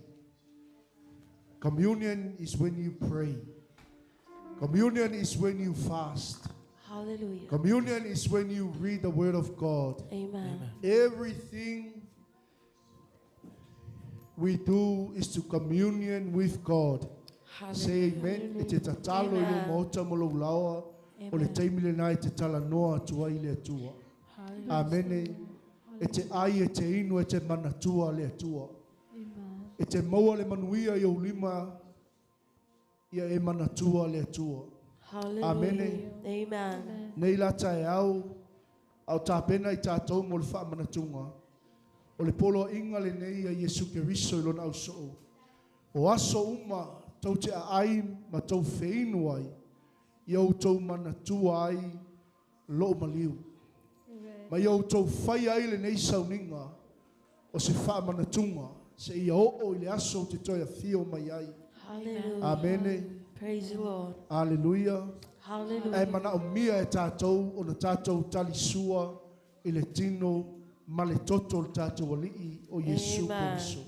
Communion is when you pray. Communion is when you fast. Hallelujah. Communion is when you read the Word of God. Amen. Everything we do is to communion with God. Say amen. E te tatalo i lo Amen. maota mo lou laoa, o le Amen. taimi lenā e te talanoa atua i le Atua. Amene. E te ai e te inu e te manatua le Atua. Amen. E te maua le manuia i ou lima, ia e manatua le Atua. Hallelujah. Amene. Amen. Nei la taeao, au tapena i tātou mo le faamanatuga. O le poloaiga lenei a Iesu Keriso i lona ausoo. O aso uma tou te aai ma tou feinu ai, ia outou manatua ai loo maliu. Ma ia outou faia ai lenei sauniga o se faamanatuga se ia oo i le aso o te toe afio mai ai. Hallelujah. Amene. Praise the Lord. Aleluia. E Hallelujah. manaomia e tātou ona tātou talisua i le tino ma le toto o le tātou alii o Iesu Amen. Keriso.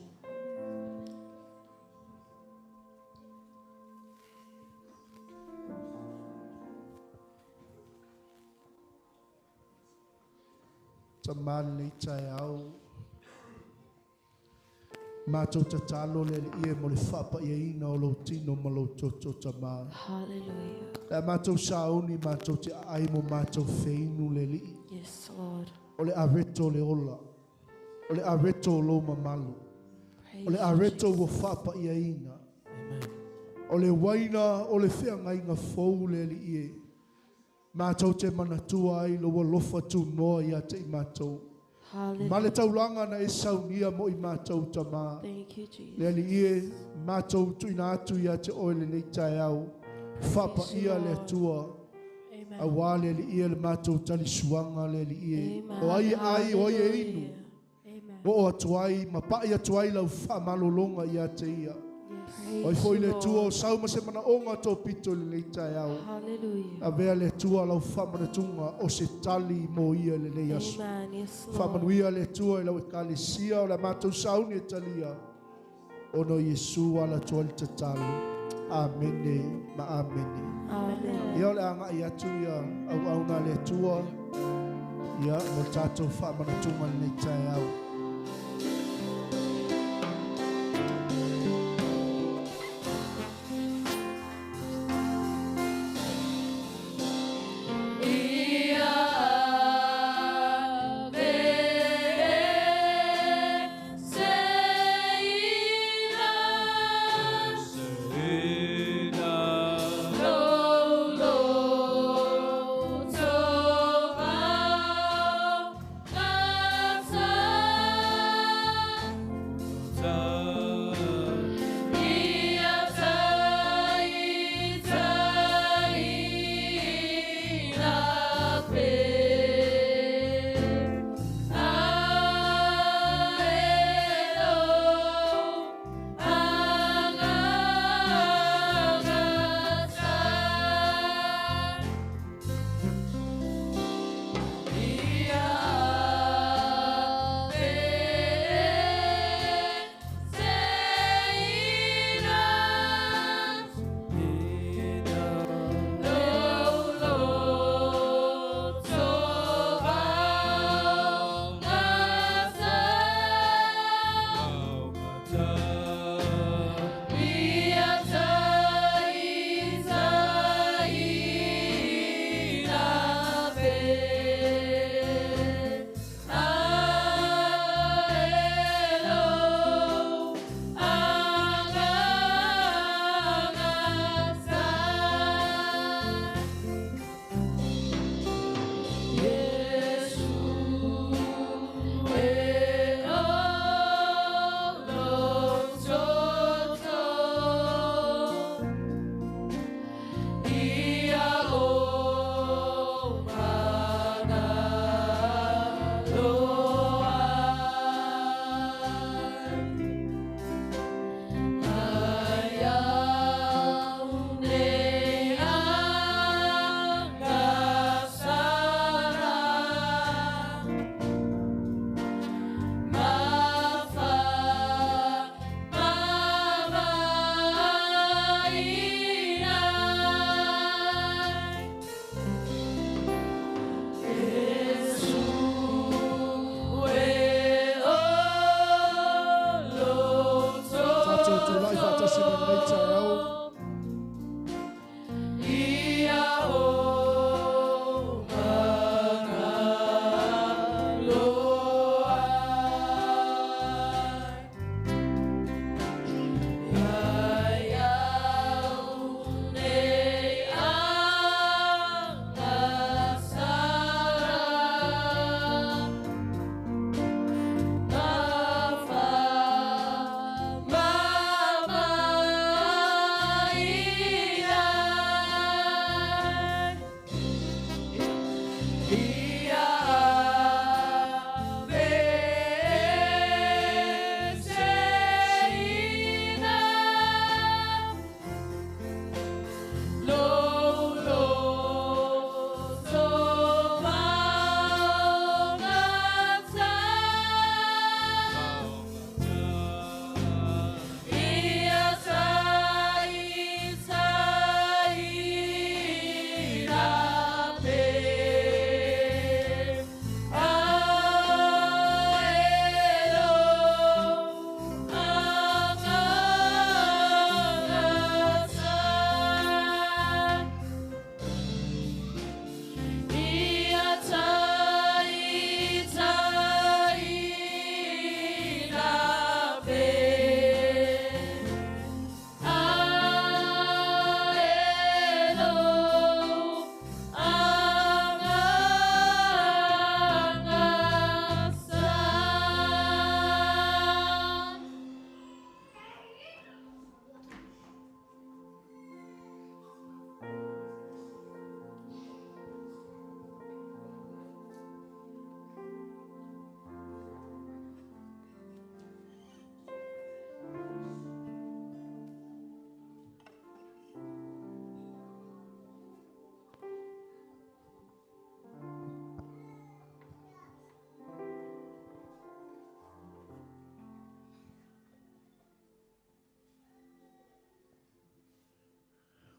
Tamā lenei taeao. Mātou tatalo le alii e mo le faapaiaina o lou tino ma lou toto tamā. Hallelujah. Le a mātou sauni mātou te aai mo mātou feinu le alii. Yes, Lord. O le areto le ola. O le areto o lou mamalu. Praise O le you, areto Jesus. ua faapaiaina. Amen. O le waina o le feagaiga fou le alii e. Mātou te manatua ai lo alofa tunoa ia te i mātou. Ma le Hallelujah. taulanga na e saunia mo i mātou tamā. Thank you, Jesus. Le ali ie, mātou tuina atu ia te oe le nei tae au. Whapa ia le atua. Amen. A wā le ali ie le mātou tali suanga le ali ie. Amen. O ai e ai, o ai e inu. Hallelujah. Amen. O o atu ai, ma pai atu ai lau whaamalolonga ia te ia. Praise Oi foi you, le tua o Lord. sau ma se mana onga tō pito le nei tae au. Hallelujah. A vea le tua lau whaamanatunga o se tali mo ia le nei aso. Amen. Yes, Lord. Whaamanuia le tua i lau ekalesia o la mātou sauni e talia. Ono Iesu ala tua le tatalo. Amene ma amene. Amen. Ia o le anga i atu ia au au ngā le tua. Ia mo tātou whaamanatunga le nei tae au. Lo, lo, to, va,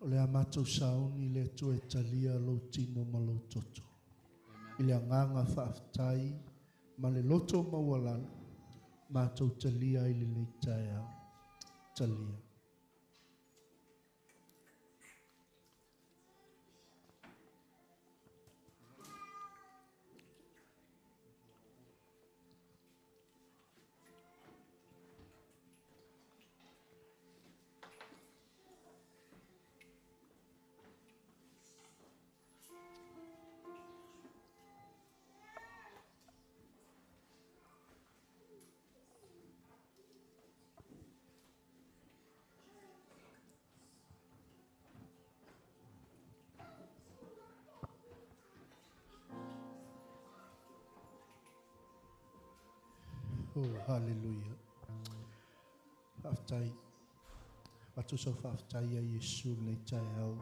O le a matou sauni le Atua e talia lou tino ma lou toto. I le agaga faafetai ma le loto maualalo, matou talia ai lenei taeao. Talia. Oh, hallelujah. Faafetai. Avatu sau faafetai ia Iesu lenei taeao.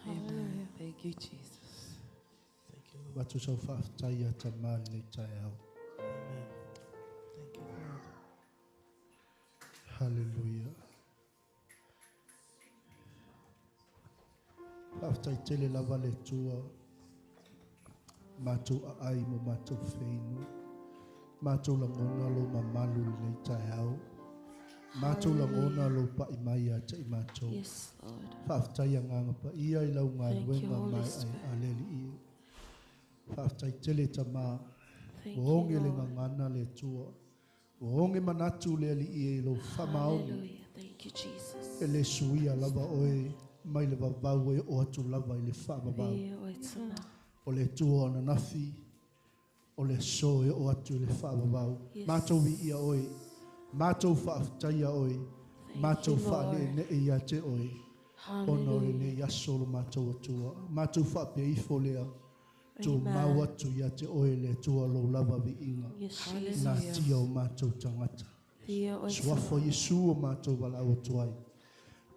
Amen. Thank you, Jesus. Thank you, Lord. Avatu sau faafetai ia Tama lenei taeao. Amen. Thank you, Father. Hallelujah. Faafetai tele lava le Atua. Matou aai mo matou feinu. Matou lagona lou mamalu lenei taeao. Matou lagona lou pa'i mai ia te i matou. Yes, Lord. Faafetai agaga paia i lau Thank you, galuega Holy mai ai Spirit. a le Alii. Faafetai tele Tama. Thank Ua oge you, le Lord. gagana le Atua. Ua oge manatu le Alii i lou faamaoni. Hallelujah. Thank you, Jesus. E le suia lava oe mai le vavau e oo atu lava i le faavavau. Ia oe tama. O le Atua o ananafi, o le aso e oo atu i le faavavau. Yes. Matou viia oe, matou faafetaia oe, Thank matou you, Lord. faaleenee ia te oe, ona o Hallelujah. lenei aso lo matou Atua. Matou faapea ifo lea, tumau Amen. atu ia te oe le Atua lou lava viiga. Yes, Jesus. Natia o matou tagata. Ia oe Suafa o Iesu o matou valaau atu ai.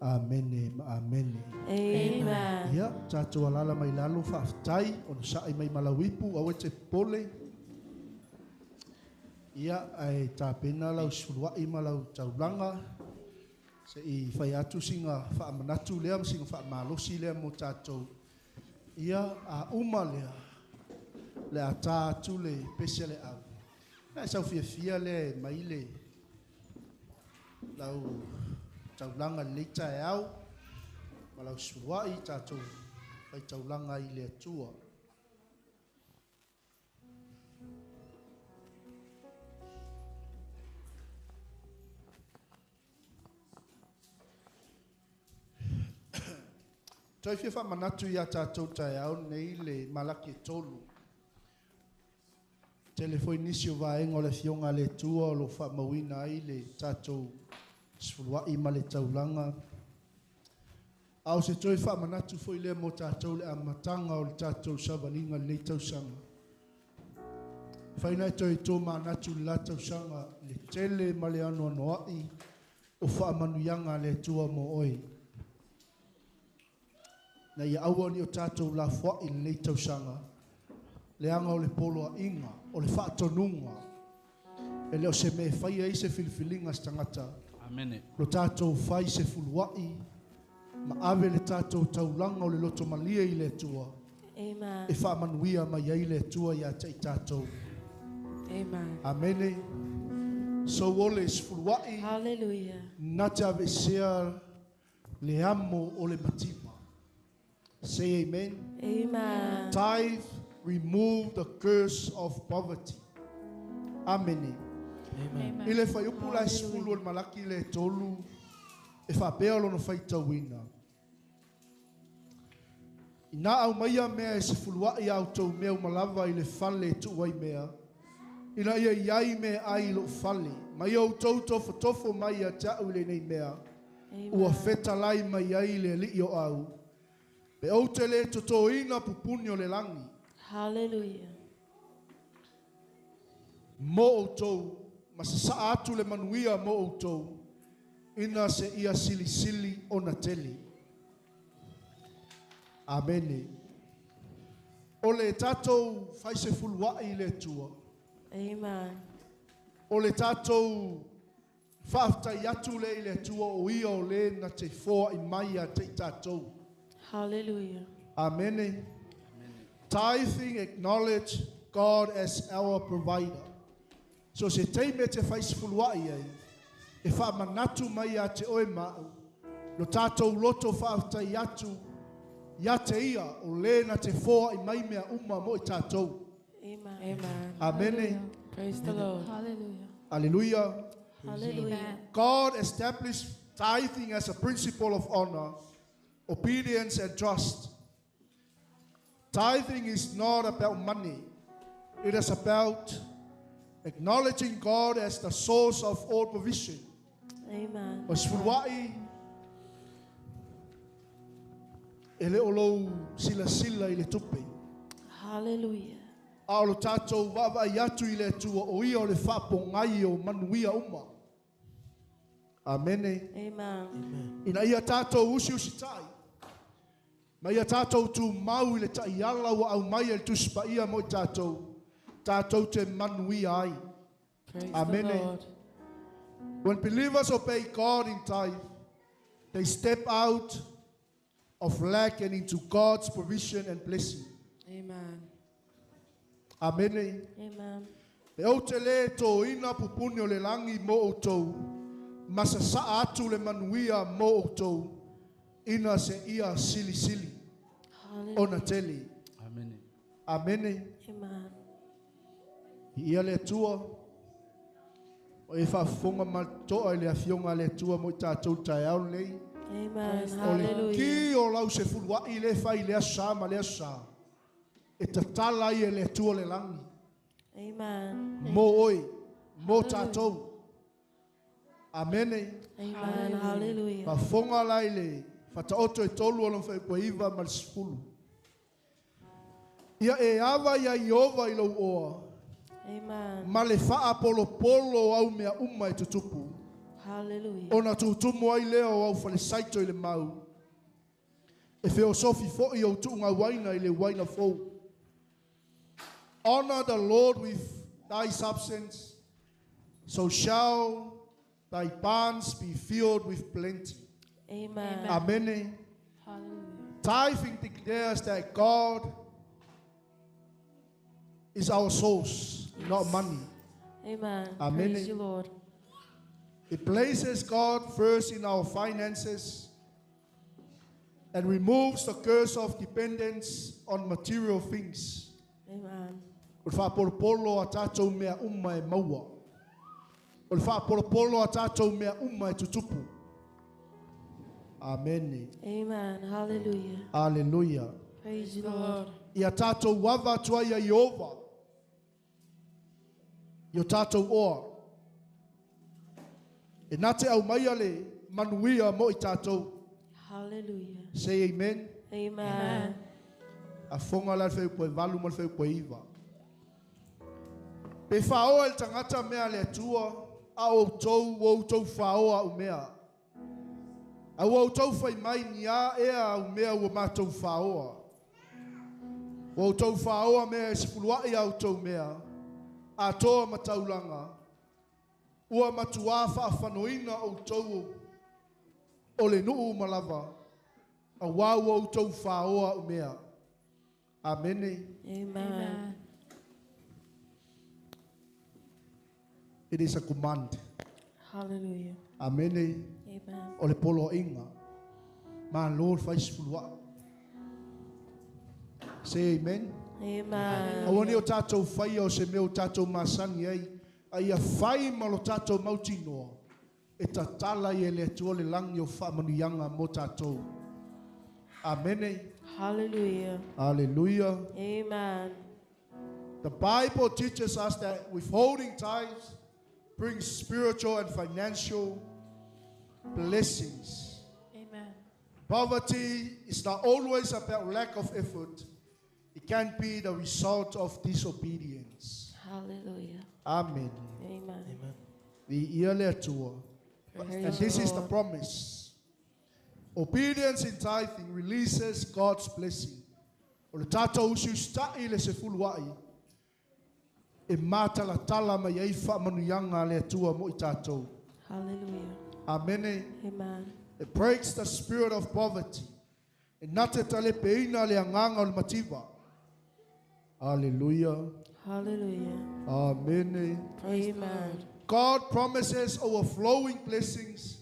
Amene ma amene. Amen. Ia, tatou alala mai lalo faafetai, ona sa'i mai malauipu, aua e te popole. Ia, ae tapena lau sefulua'i ma lau taulaga, se'i fai atu siga faamanatu lea ma siga faamalosi lea mo tatou. Ia, a uma lea, le a tā atu le pese a le au. Na e saufiafia lea e mai le lau taulaga i lenei taeao, ma lau sefulua'i tatou faitaulaga ai i le Atua. Toe fia faamanatu ia tatou taeao nei le Malaki e 3. Tele foi nisi o vaega o le afioga a le Atua o lo faamauina ai le tatou sefulua'i ma le taulaga. A o se toe faamanatu foi lea mo tatou le amataga o le tatou savaliga lenei tausaga. Faina e toe tō manatu le la tausaga le tele ma le anoanoa'i o faamanuiaga a le Atua mo oe. Na ia aua ni o tatou lafoa'i lenei tausaga, leaga o le poloa'iga, o le faatonuga, e le o se mea e faia ai se filifiliga se tagata. Amene. Lo tatou fai se fulua'i, ma ave le tatou taulaga o le loto malie i le Atua. Amen. E faamanuia mai ai le Atua ia te i tatou. Amen. Amene. Sauole sefulua'i, Hallelujah. na te aveesea le amo o le mativa. Say amen. Amen. Tithe remove the curse of poverty. Amene. Amen. I le whaiupu la e sefulu o le Malaki le 3, e faapea lona faitauina. Ina au maia mea e sefulua'i a outou mea uma lava i le fale e tuu ai mea, ina ia iai mea ai i lou fale, ma ia outou tofotofo mai ia te a'u i lenei mea, ua fetalai mai ai le Alii o au, pe ou te le totoina pupuni o le lagi. Hallelujah. Mo outou, ma sasa'a atu le manuia mo outou, ina se ia silisili ona tele. Amene. O le tatou fai se fulua'i i le Atua. Amen. O le tatou faafetai atu le i le Atua o ia o le na te foa'i mai ia te i tatou. Hallelujah. Amene. Tithing acknowledge God as our provider. So se teime te whaisifuluai ai, e wha manatu mai a te oe ma'u, lo tātou loto whaaftai atu, ia te ia o lena te foa i mai mea uma mo i tātou. Amen. Amen. Amene. Praise the Lord. Hallelujah. Hallelujah. Hallelujah. Amen. God established tithing as a principle of honor, obedience, and trust. Tithing is not about money, it is about acknowledging God as the source of all provision. Amen. O sefulua'i e le o lou silasila i le tupe. Hallelujah. A o lo tātou vaavaai atu i le Atua o ia o le faapogai o manuia uma. Amene. Amen. Ina ia tātou usiusitai. Ma ia tātou tu mau i le ta'iala ua aumai e le Tusi Paia mo i tātou. Tātou te manuia ai. Praise Amen. the Lord. When believers obey God in tithe, they step out of lack and into God's provision and blessing. Amen. Amene. Amen. E ou te le tōina pupuni o le langi mo outou, ma sa saa atu le manuia mo outou, ina se ia sili sili, Hallelujah. ona tele. Amen. Amene. Amen. I ia le Atua, o e faafofoga ma le to'a i le afioga a le Atua mo i tātou taeao lenei. Amen. Praise the O le Hallelujah. ki o lau sefulua'i le fai lea sa ma lea sa. E tatala ai e le Atua le lagi. Amen. Mo oe, mo tātou. Amene. Amen. Hallelujah. Faafofoga la i le fataoto e tolu o lona faaipoiva ma le sefulu. Ia e ava ia Iova i lou oa, Amen. ma le faapolopolo o au mea uma e tutupu. Hallelujah. Ona tutumu ai lea o au falesaito i le mau. E feosofi fo'i o tu'uga uaina i le uaina fou. Honor the Lord with thy substance, so shall thy barns be filled with plenty. Amen. Amen. Hallelujah. Tithing declares that God is our source, not money. Amen. Amen. Praise you, Lord. It places God first in our finances and removes the curse of dependence on material things. Amen. O le faapolopolo a tātou mea uma e maua. O le faapolopolo a tātou mea uma e tutupu. Amen. Amen. Hallelujah. Hallelujah. Praise you, The Lord. Lord. Ia tātou wava atu ai ia Iova. I o tātou oa. E nā te au mai ale manuia mo i tātou. Hallelujah. Say amen. Amen. A fonga la le wheupo e valu ma le wheupo e iwa. Pe whaoa le tangata mea le atua, a o tou, o tou whaoa u mea. A o tou whai mai ni a ea au mea ua mātou whaoa. O tou whaoa mea e sifuluai au tou mea, a toa mataulanga, ua matua whaafanoina o tou o le nuu malava, a wau o tou whaoa u mea. Amene. Amen. It is a command. Hallelujah. Amene. Amen. O le polo inga. Ma Lord fai sifulua. Say amen. Amen. Aua ni o tātou whai o se mea o tātou masani ai. A ia whai ma lo tātou mautinoa. E tatala i e le atua le langi o whaamanuianga mo tātou. Amene. Hallelujah. Hallelujah. Amen. The Bible teaches us that withholding tithes brings spiritual and financial blessings. Amen. Poverty is not always about lack of effort. It can be the result of disobedience. Hallelujah. Amen. Amen. Amen. The ia le Atua. Praise And this is the Lord. promise. Obedience in tithing releases God's blessing. O le tātou usiusita'i le sefulua'i, e mātalatala mai ai whaamanuianga a le Atua mo i tātou. Hallelujah. Amene. Amen. It breaks the spirit of poverty. E na te talepeina le agaga o le mativa. Aleluia. Hallelujah. Amene. Amen. God promises overflowing blessings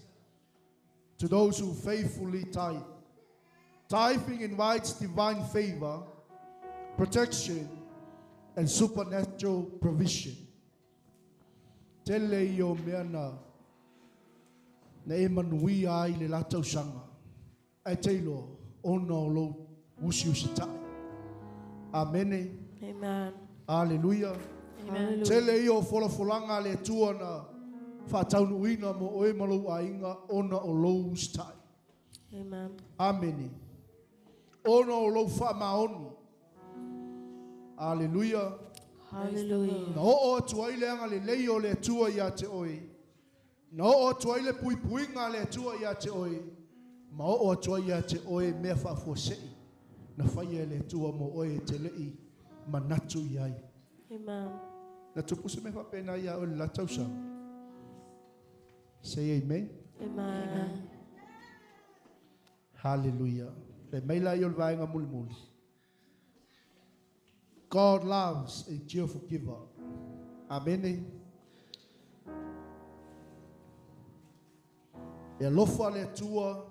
to those who faithfully tithe. Tithing invites divine favor, protection, and supernatural provision. Tele i o mea na, na e manuia ai le la tausaga. Ae te iloa, ona o lou usiusitai. Amene. Amen. Aleluia. Hallelujah. Tele ia o folafolaga a le Atua na faataunuuina mo oe ma lou aiga ona o lou usitai. Amen. Amene. Ona o lou faamaoni. Aleluia. Hallelujah. Na oo atu ai le agalelei o le Atua ia te oe. Na oo atu ai le puipuiga a le Atua ia te oe. Ma oo atu ai ia te oe mea faafuasei. Na faia e le Atua mo oe e te le'i manatu i ai. Amen. Na tupu se mea faapena ia oe le la tausaga. Say amen. Amen. Hallelujah. Le mai la i o le vaega mulimuli. God loves a cheerful giver. Amene. E alofa le Atua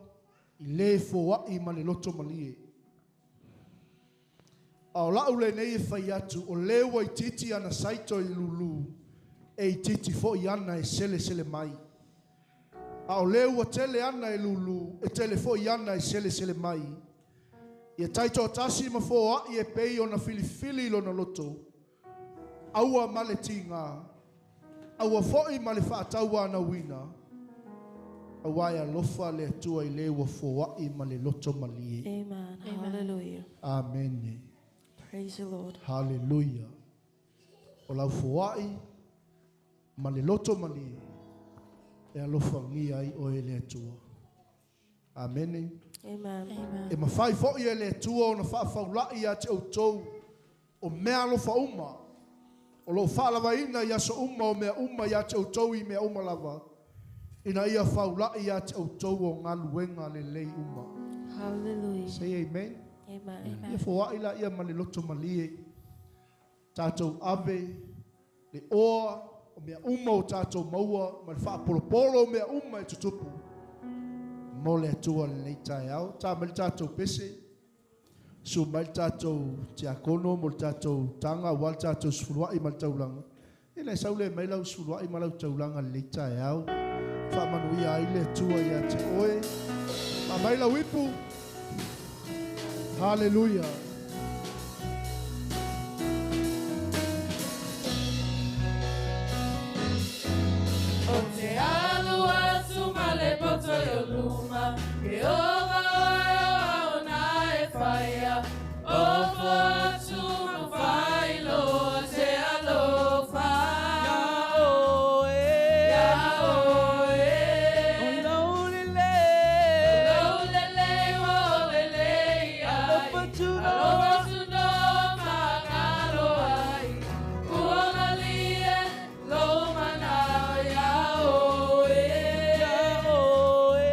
i le foa'i ma le loto malie. A o lau lenei e fai atu, o le ua itiiti ana saito i lūlū, e itiiti fo'i ana e selesele mai. A o le ua tele ana e lūlū, e tele fo'i ana e selesele mai. Ia taitoatasi ma foa'i e pei ona filifili i lona loto. Aua ma le tiga, aua fo'i ma le faatauanauina, auā e alofa le Atua i le ua foa'i ma le loto malie. Amen. Hallelujah. Amene. Praise the Lord. Haleluia. O lau foa'i ma le loto malie e alofagia ai oe e le Atua. Amene. Amen. E mafai fo'i e le Atua ona faafaula'i ia te outou o mea alofa uma. O loo faalavaina i aso uma o mea uma ia te outou i mea uma lava. Ina ia faula'i ia te outou o galuega lelei uma. Hallelujah. Say amen. Amen. Ia foa'i laia ma le loto malie. Tatou ave le oa o mea uma o tatou maua ma le faapolopolo o mea uma e tutupu. Mo le Atua lenei taeao. Tā mai le tatou pese. Su mai le tatou tiakono mo le tatou taga auā le tatou sefulua'i ma le taulaga. Ia le sau le mai lau sefulua'i ma lau taulaga lenei taeao. Faamanuia ai le Atua ia te oe. Faamai lau ipu. Haleluia. O te alu atu ma le poto i o luma, ke ova oe o aona e whaia. O fo atu ma whailoa te alofa. Ia oe. O lele o lele ai. Alofa tu no makalo ai. Ua malie lo manao ia oe. Ia oe.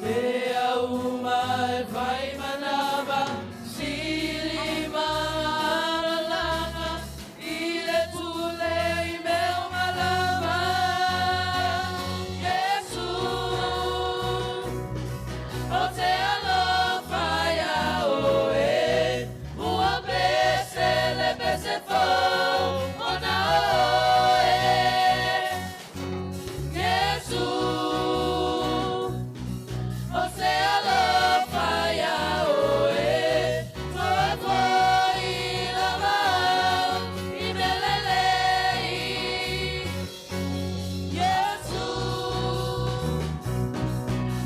Mea uma e vai manava, sili malalanga, i le tule i meo malama. Yesu, o te alofa ia oe, ua pese le pese fou, ona oe. Yesu, o te alofa ia oe, toi toi lava i melelei. Yesu,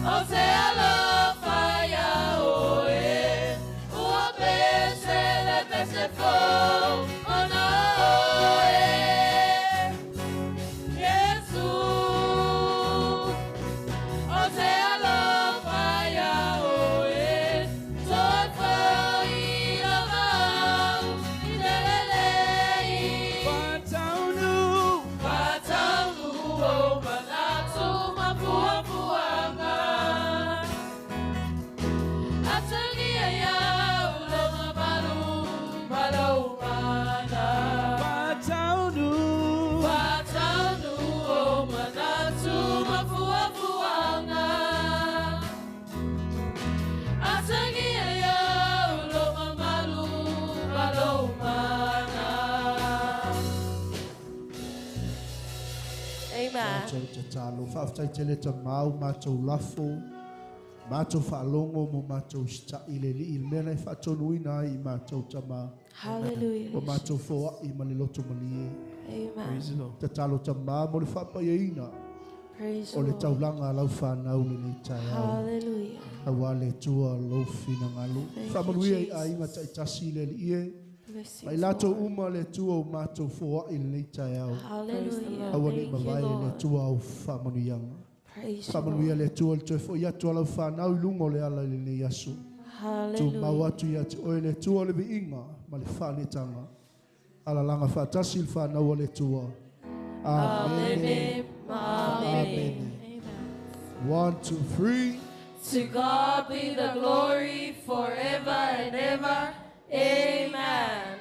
o te alofa ia oe, ua pese le pese fou, ona oe. Yesu, o te alofa ia oe, toi foi lava i lelei. Whataunu o manatu mapuapua Matou tatalo. Faafetai tele tamau, matou lafo, matou faalogo mo matou sita'i le Alii i le mea na e faatonuina ai i matou tamā. Hallelujah. Ua matou foa'i ma le loto malie. Amen. Praise the Lord. Tatalo tamā mo le faapaiaina Praise o the le Lord. taulaga a lau fanau lenei taeao. Hallelujah. Auā le Atua lou finagalo. Thank you, Faamanuia i Jesus. aiga taitasi le Alii e. Blessings, Ma i latou Lord. uma le Atua o matou foa'i lenei taeao. Hallelujah. Aua ne i Thank you, mavae le Lord. Atua au faamanuiaga. Praise you, Faamanuia Lord. le Atua i le toe fo'i atu a lau fanau i luga o le ala i lenei aso. Tumau Hallelujah. atu ia te oe le Atua o le viiga ma le faanetaga. Alalaga faatasi le fanau a le Atua. Amene. Amen. Amen. Amene. 1, 2, 3. To God be the glory forever and ever. Amen.